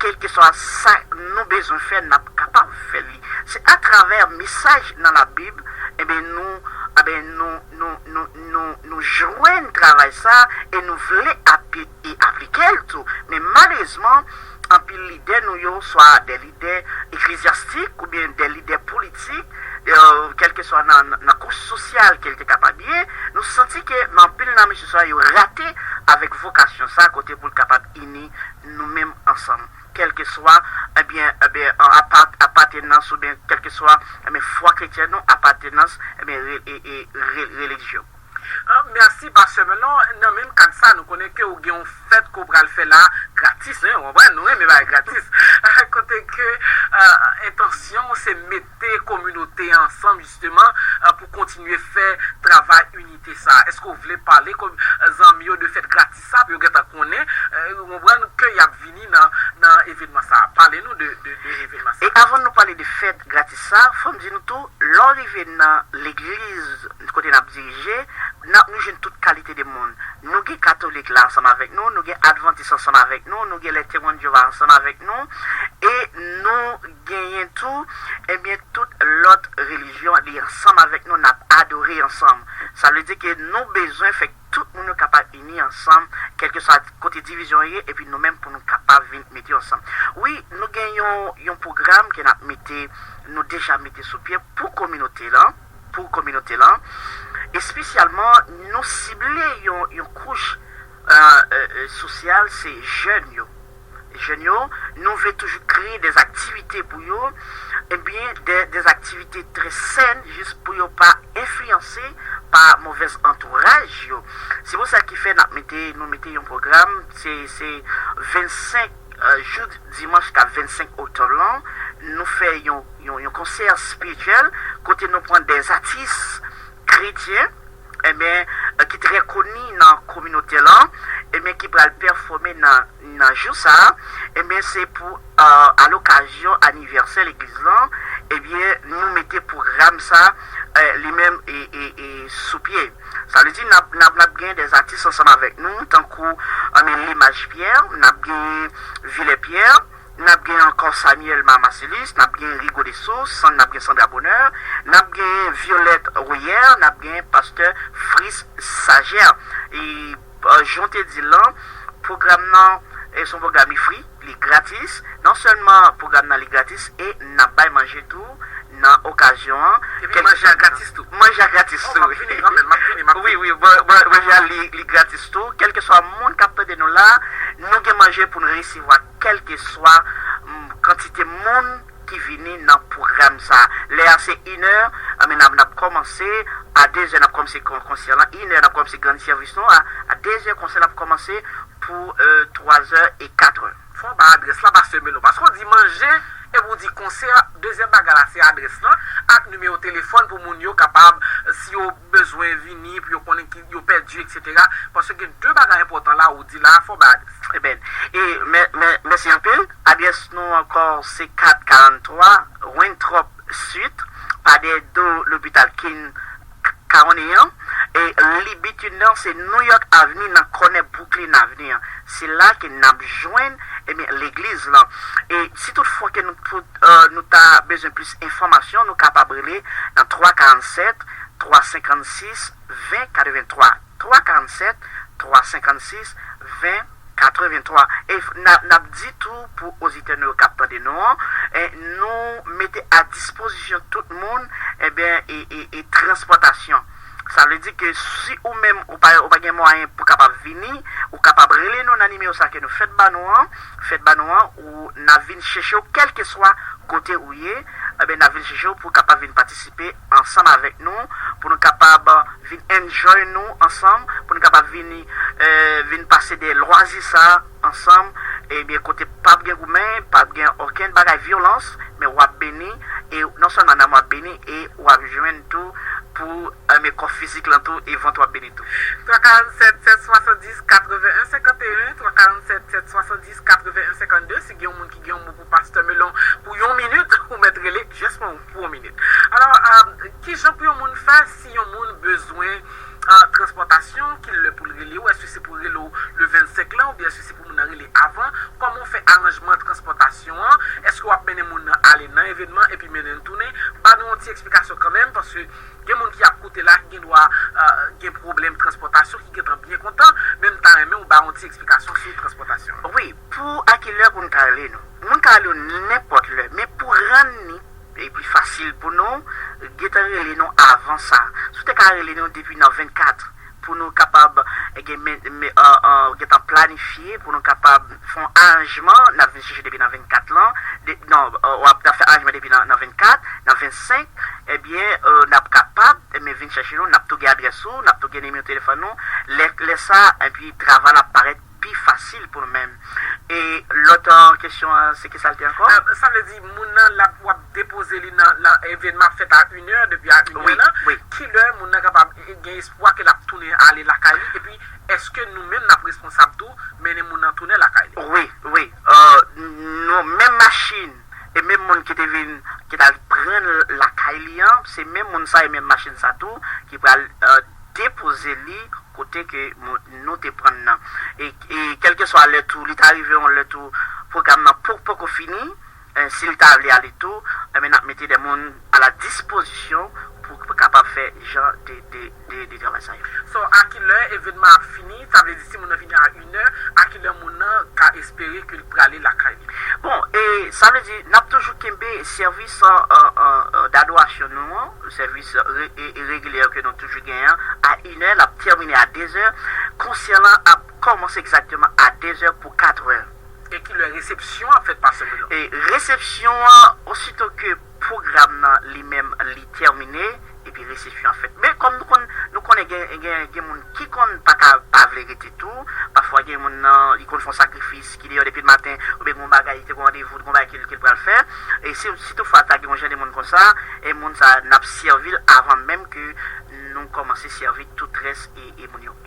kèlkeswa sa nou bezwen fè, n ap kapab fè li. Se atravè mesaj nan Labib, ebyen, nou, ebyen, nou, nou, nou, nou, nou jwenn travay sa e nou vle api-, e aplike l tou. Men malerezman, anpil lidè nou yo, swa de lidè eklezyastik oubyen de lidè politik, kèlkeswa nan, nan kouch sosyal ke l te kapab ye, nou santi ke anpil nan mesye sa yo rate avèk vokasyon sa kote pou l kapab ini nou menm ansanm. Kèlkeswa, ebyen, ebyen, apa-, apatenans oubyen kèlkeswa, ebyen, fwa kretyèn nou, apatenans, ebyen, re-, e, e, re-, relijyon. Mèsi, pastè. Men non, nan menm kad sa, nou konnen ke ou gen yon fèt ke w pral fè la gratis, wi, ou konprann, nou renmen bagay gratis. Kote ke entansyon w se mete kominote a ansanm, jisteman, pou kontinye fè travay inite sa. Èske w vle pale zanmi yo de fèt gratis sa, pou yo gentan konnen, ou konprann, ke y ap vini nan, nan evènman sa? Pale nou de, de, de evènman sa. E avan nou pale de fèt gratis sa, fò m di nou tou, lè w rive nan legliz kote n ap dirije, n ap, nou jwenn tout kalite de moun. Nou gen katolik la ansanm avèk nou, nou gen advantis ansanm avèk nou, nou gen les Témoins de Jéhovah ansanm avèk nou, e nou genyen tou, ebyen, tout lòt relijyon, li ansanm avèk nou, n ap adore ansanm. Sa vle di ke nou bezwen fè tout moun yo kapab ini ansanm, kèlkeswa kote divizyon ye, epi nou menm pou nou kapab vin mete yo ansanm. Wi, nou gen yon, yon pwogram ke n ap mete, nou deja mete sou pye pou kominote lan, pou kominote lan. Espesyalman, nou sible yon, yon kouch sosyal, se jèn yo. Jèn yo, nou vle toujou kreye de aktivite pou yo, ebyen, de, de aktivite trè sèn, jis pou yo pa enfliyanse pa movèz antouraj yo. Se pou sa ki fè n ap mete, nou mete yon pwogram, se, se vennsenk, jou dimanch k ap vennsenk oktòb lan, nou fè yon, yon, yon konsè espirityèl kote nou pran de atis kretyen, ebyen, ki trè koni nan kominote lan, ebyen, ki pral pèfòme nan, nan jou sa a, ebyen, se pou, a lokazyon anivèsè legliz lan, ebyen, nou mete pwogram sa, li menm, e, e, e sou pye. Sa vle di, n ap, n ap, n ap gen de atis ansanm avèk nou, tankou, ann, Limaj Pyè, n ap gen Vilè Pyè, n ap gen ankò Samuel Marmacelis, n ap gen Rigaud Dessources, n ap gen Sandra Bonheur, n ap gen Violette Royer, n ap gen pastè Fritz Sager. E, jan w te di l lan, pwogram nan, se yon pwogram li fri, li gratis. Non sèlman pwogram nan li gratis, e n ap bay manje tou nan okazyon an. Epi manje a gratis tou. Manje a gratis tou, wi. Wi, wi, manje a li, li gratis tou. Kèlkeswa moun k ap tande nou la, nou gen manje pou n resevwa kèlkeswa kantite moun ki vini nan pwogram sa. Lè a se inè, anben, n ap, n ap kòmanse a dezè, n ap kòmanse konsè lan, inè, n ap kòmanse grann sèvis nou, a, a dezè konsè la ap kòmanse pou twazè e katrè. Fò w ba adrès la, pastè Melo, paske w di manje, epi w di konsè, dezyèm bagay la se adrès lan, ak nimewo telefòn pou moun yo kapab, si yo bezwen vini, pou yo konnen ki yo pèdi, etsetera. Paske gen de bagay enpòtan la ou di la, fò w ba adrès. Ebyen, e, mè, mè, mèsi anpil. Adrès nou ankò se kat karanntrwa Winthrop Street, pa dèyè do lopital King County an. E li bit youn nan se New York Avenue nan kònè Brooklyn Avenue an. Se la ke n ap jwenn, ebyen, legliz lan. E si toutfwa ke nou, nou ta bezwen plis enfòmasyon, nou kapab rele nan twa karannsèt twa senkannsis ven katrevenntwa. Twa karannsèt twa senkannsis ven katrevenntwa. E n ap di tou pou oditè nou yo k ap tande nou an, nou mete a dispozisyon tout moun, ebyen, e, e, e transpòtasyon. Sa vle di ke si ou menm ou pa, ou pa gen mwayen pou kapab vini, ou kapab rele nou nan nimewo sa ke nou fèt ba nou an, fèt ba nou an, ou n a vin chèche w kèlkeswa kote ou ye, ebyen, n a vin chèche w pou w kapab vin patisipe ansanm avèk nou, pou nou kapab vin enjoy nou ansanm, pou nou kapab vini, eh, vin pase de lwazi sa ansanm, ebyen, kote p ap gen goumen, p ap gen okenn bagay vyolans, men w ap beni, e non sèlman nanm w ap beni, e w ap jwenn tou pou, eh, men kò fizik lan tou, e vant w ap beni tou. Twa karannsèt sèt swasanndis katreven en senkanteyen, twa karannsèt sèt swasanndis katreven en senkannde, si gen yon moun ki gen yon mo pou Pastè Melon pou yon minit, ou mèt rele, just pou, pou yon minit. Alò, euh, kijan pou yon moun fè si yon moun bezwen, euh, transpòtasyon, ki lè pou l rele w? Èske se pou rele w le vennsenk lan, oubyen èske se pou moun nan rele avan? Kòman w fè aranjman transpòtasyon an? Èske w ap mennen moun nan ale nan evènman epi mennen l tounen? Ba nou yon ti eksplikasyon kanmenm, paske gen moun ki ap koute la ki gen dwa, euh, gen pwoblèm transpòtasyon, ki gentan byen kontan, men m ta renmen w ba yon ti eksplikasyon sou transpòtasyon an. Wi, pou a ki lè pou n ka rele nou? Moun ka rele w nenpòt lè, men pou rann ni e pi fasil pou nou, gentan rele nou avan sa. Si w te ka rele nou depi nan vennkat, pou nou kapab, eh, gen, men, men, euh, euh, gentan planifye, pou nou kapab fè yon aranjman, n ap vin chèche depi nan vennkat lan, de, non, euh, w ap, n ap fè aranjman depi nan, nan vennkat, nan vennsenk, ebyen, euh, n ap kapab, ebyen, vin chèche nou, n ap tou gen adrès ou, n ap tou gen nimewo telefòn nou, lè, lè sa, epi travay la ap parèt pi fasil pou nou menm. E lòt, euh, kesyon an, se ki sa l te ankò? Ah, sa vle di, moun nan, l ap, w ap depoze li nan, nan evènman ap fèt a inè, depi a inè lan. Wi, wi. Ki lè moun nan kapab gen espwa ke l ap tounen ale lakay li? Epi, èske nou menm n ap responsab tou mennen moun nan tounen lakay li? Wi, wi. Euh, nou, menm machin, e menm moun ki te vin, ki t al pran l lakay li an, se menm moun sa e menm machin sa tou ki pral, euh, depoze li kote ke nou te pran l nan. E, e kèlkeswa lè tou, li ta rive yon lè tou, pwogram nan po-, poko fini, eh, si l ta vle ale tou, enben, n ap mete de moun a la dispozisyon pou, pou kapab fè jan de, de, de, de travay sa yo. So, a ki lè evènman ap fini? Sa vle di, si moun nan vini a inè, a ki lè moun nan ka espere ke l prale lakay li? Bon, e sa vle di, n ap toujou kenbe sèvis, euh, euh, euh, dadorasyon nou an, sèvis re-, e, e regilyè ke nou toujou genyen an, a inè, l ap tèmine a dezè. Konsè lan ap kòmanse egzakteman a dezè pou katrè. E ki lè resepsyon an ap fèt, Pastè Melon? E resepsyon an, osito ke pwogram nan li menm li tèmine, epi resepsyon an fèt. Men kòm nou konn, nou konnen gen, gen, gen moun ki konn pa ka, pa vle rete tou, pafwa gen moun nan, li konn fè yon sakrifis, ki deyò depi maten, oubyen gen yon bagay, li te gen randevou, gen yon bagay ke l, ke l pral fè. E si, si toutfwa ta gen yon jan de moun konsa, e moun sa, n ap sèvi l avan menm ke nou kòmanse sèvi tout rès e, e moun yo.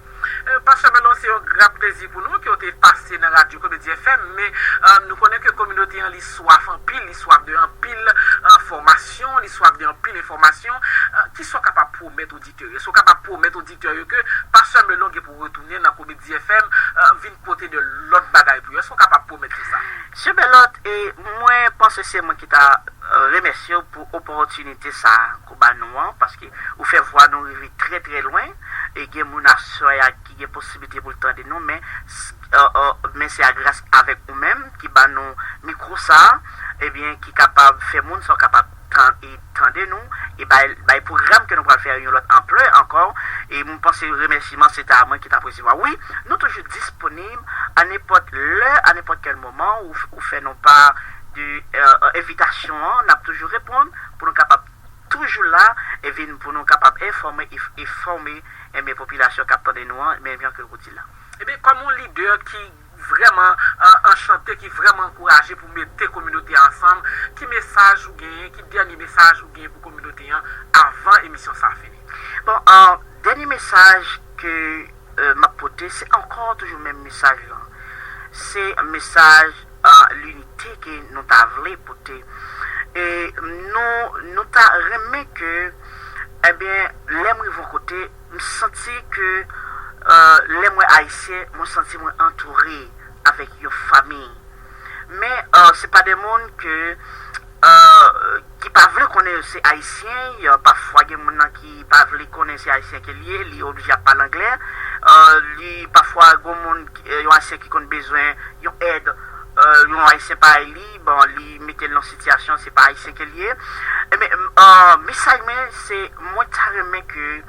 Euh, Pastè Melon, se yon gra plezi pou nou ke w te pase nan Radyo Komedi F M, men, euh, nou konnen ke kominote an, li swaf anpil, li swaf de anpil, euh, fòmasyon, li swaf de anpil enfòmasyon. Euh, kisa w kapab pwomèt oditè yo? Èske w kapab pwomèt oditè yo ke Pastè Melon gen pou retounen nan Komedi F M, euh, vin pote de lòt bagay pou yo? Èske w kapab pwomèt nou sa? Sè Bèlòt, e mwen panse se mwen ki ta, euh, remèsye w pou opòtinite sa a ke w ba nou an, paske ou fè vwa nou rive trè, trè lwen, e gen moun aswè a ki gen posiblite pou l tande nou, men, s-, euh, euh, men se a gras avèk ou menm ki ba nou mikwo sa a, ebyen, ki kapab fè moun sa yo kapab tan-, e tande nou, e bay, bay pwogram ke nou pral fè yon lòt anplè ankò, e m panse remèsiman se ta mwen ki t ap resevwa. Wi, nou toujou disponib a nenpòt lè, a nenpòt kèl moman, ou, ou fè nou pa de, euh, envitasyon an, n ap toujou reponn pou nou kapab toujou la, e vin pou nou kapab enfòme e, e fòme, enben, popilasyon k ap tande nou an, men jan ke w di la. Ebyen, kòm yon lidè ki vrèman, euh, anchante, ki vrèman ankouraje pou mete kominote a ansanm, ki mesaj ou genyen, ki dènye mesaj ou genyen pou kominote an avan emisyon sa a fini? Bon, euh, dènye mesaj ke, euh, m ap pote, se ankò toujou menm mesaj lan. Se mesaj, euh, linite ke nou ta vle pote. E nou, nou ta renmen ke, ebyen, lè m rive yon kote, m santi ke, euh, lè m wè Ayisyen, mwen santi mwen antoure avèk yon fanmi. Men, euh, se pa de moun ke, euh, ki pa vle konn konnen se ayisyen, pafwa gen moun nan ki pa vle konnen se ayisyen ke l ye, li oblije ap pale anglè. Li pafwa gon moun, yon ayisyen ki konn bezwen yon èd, yon ayisyen parèy li, bon, li mete l nan sitiyasyon se pa ayisyen ke l ye. Ebyen, mesaj mwen se, mwen ta renmen ke,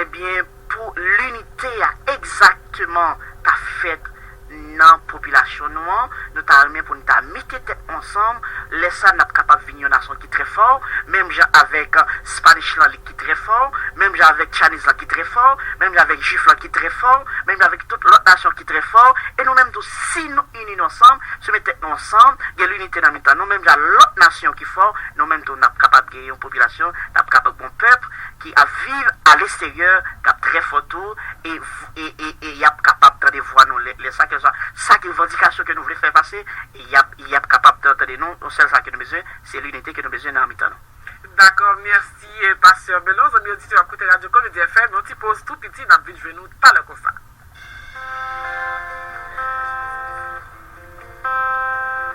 ebyen, pou linite a egzakteman ta fèt nan popilasyon nou an, nou ta renmen pou nou ta mete tèt nou ansanm. Lè sa n ap kapab vin yon nasyon ki trè fò, menm jan avèk Spanish lan li ki trè fò, menm jan avèk Chinese lan ki trè fò, menm jan avèk Jwif lan ki trè fò, menm jan avèk tout lòt nasyon ki trè fò. E nou menm tou, si nou ini nou ansanm, si nou met tèt nou ansanm, gen linite nan mitan nou, menm jan lòt nasyon ki fò, nou menm tou n ap kapab gen yon popilasyon, n ap kapab gen yon pèp ki ap viv alesterye, k ap trè fò tou, e, e, e, e y ap kapab tande vwa nou lè, lè sa, kèlkeswa sa ki revandikasyon ke nou vle fè pase, e y ap, y ap kapab tande nou. Yon sèl sa ke nou bezwen, se linite ke nou bezwen nan mitan nou. Dakò, mèsi, eh, pastè Belon. Zanmi oditè, w ap koute Radyo Komedi F M, yon ti poz tou piti, n ap vin jwenn nou talè konsa.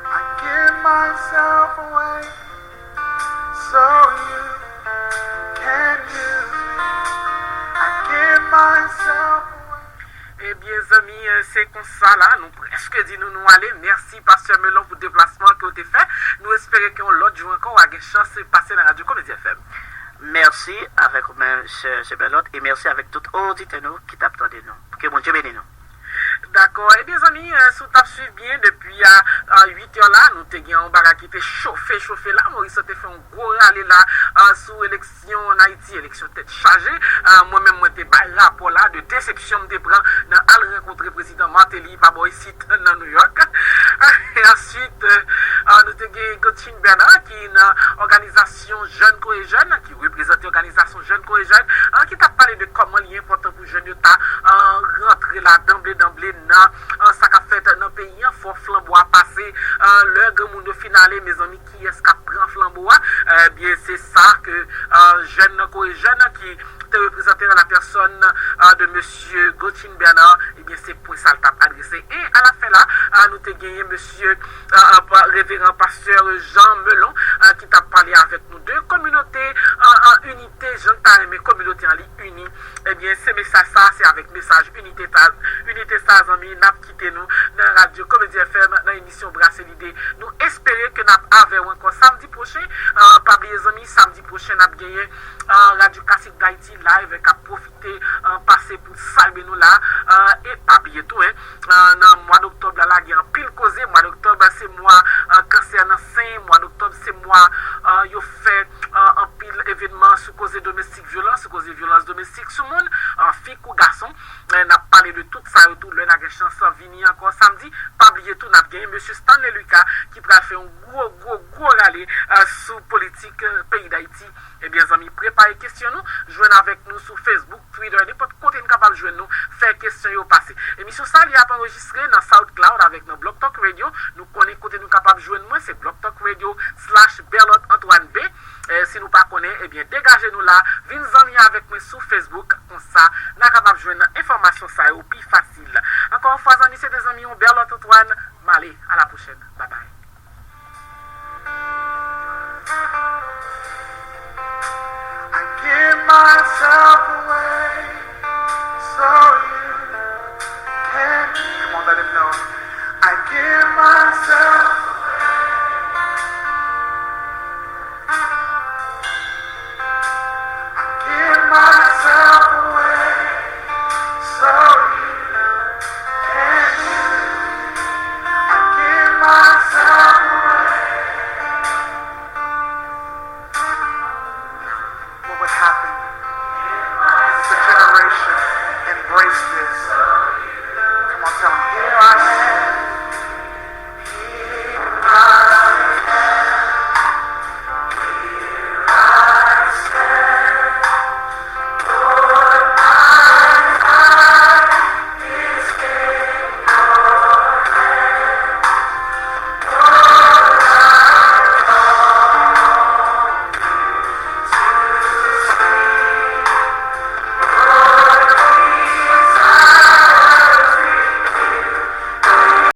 I give myself away so you can use me. I give myself away. Ebyen, zanmi, eh, se konsa la, nou prèske di nou, nou ale. Mèsi, pastè Melon, pou deplasman ke w te fè. Nou espere ke yon lòt jou ankò, w a gen chans pase nan Radyo Komedi F M. Mèsi avèk ou menm, sè, sè Bèlòt, e mèsi avèk tout oditè nou ki t ap tande nou. Ke Bondye beni nou. Dakò. Ebyen, zanmi, eh, si w t ap swiv byen depi a, a uit è la, nou te gen yon bagay ki te chofe, chofe la. Moris te fè yon gwo rale la, a, sou eleksyon ann Ayiti, eleksyon tèt chaje. A, mwen menm, mwen te bay rapò la de desepsyon m te pran nan al rankontre prezidan Martelly pa bò isit nan New York. E answit, a, nou te gen Gotchin Bernard ki nan òganizasyon Jèn Kore Jèn, ki reprezante òganizasyon Jèn Kore Jèn, a, ki t ap pale de kòman li enpòtan pou jèn yo ta, a, rantre la danble, danble nan, a, sa k ap fèt nan peyi an, fò flanbo a pase, a, lè granmoun yo fin ale, mezanmi, kiyès k ap pran flanbo a? Ebyen, se sa ke, a, jèn nan Kore Jèn ki te reprezante la pèsòn, a, de mesye Gotchin Bernard, ebyen, se pwen sa l t ap adrese. E alafen la, a, nou te genyen mesye, a, a, pa, reveran pastè Jean Melon, a, ki t ap pale avèk nou de kominote, a, a, inite, jan l ta renmen kominote an li ini. Ebyen, se mesaj sa, se avèk mesaj inite ta, inite sa, zanmi, n ap kite nou nan Radyo Komedi F M, nan emisyon Brase Lide. Nou espere ke n ap avè w ankò samdi pwochen. A, pa bliye, zanmi, samdi pwochen, n ap genyen, a, Radyo Klasik Dayiti live k ap pwofite te, a, pase pou salye nou la, a, e pa bliye tou, en, a, nan mwa doktòb la, la gen anpil koze. Mwa doktòb, se mwa, a, kansè nan sen. Mwa doktòb, se mwa, a, yo fè, a, anpil evènman sou koze domestik vyolans, sou koze vyolans domestik sou moun, a, fi kou gason. E n ap pale de tout sa yo tou lè n a gen chans vini ankò samdi. Pa bliye tou, n ap genyen mesye Stanley Lucas ki pral fè yon gwo, gwo, gwo rale, a, sou politik, a, peyi Dayiti. Ebyen, zanmi, prepare kesyon nou, jwenn avèk nou sou Facebook, Twitter, nenpòt kote n kapab jwenn nou, fè kesyon yo pase. Emisyon sa, li ap anrejistre nan SoundCloud avèk nan Blog Talk Radio. Nou konnen kote nou kapab jwenn mwen, se blogtalkradio slash Berlot Antoine B. E, si nou pa konnen, ebyen, degaje nou la, vin zanmi avèk mwen sou Facebook, konsa, n a kapab jwenn enfòmasyon sa yo pi fasil. Ankò yon fwa, zanmi, se te zanmi w, Berlot Antoine, m ale, a la pwochèn, babay. I give myself away so you can. Come on, let him know.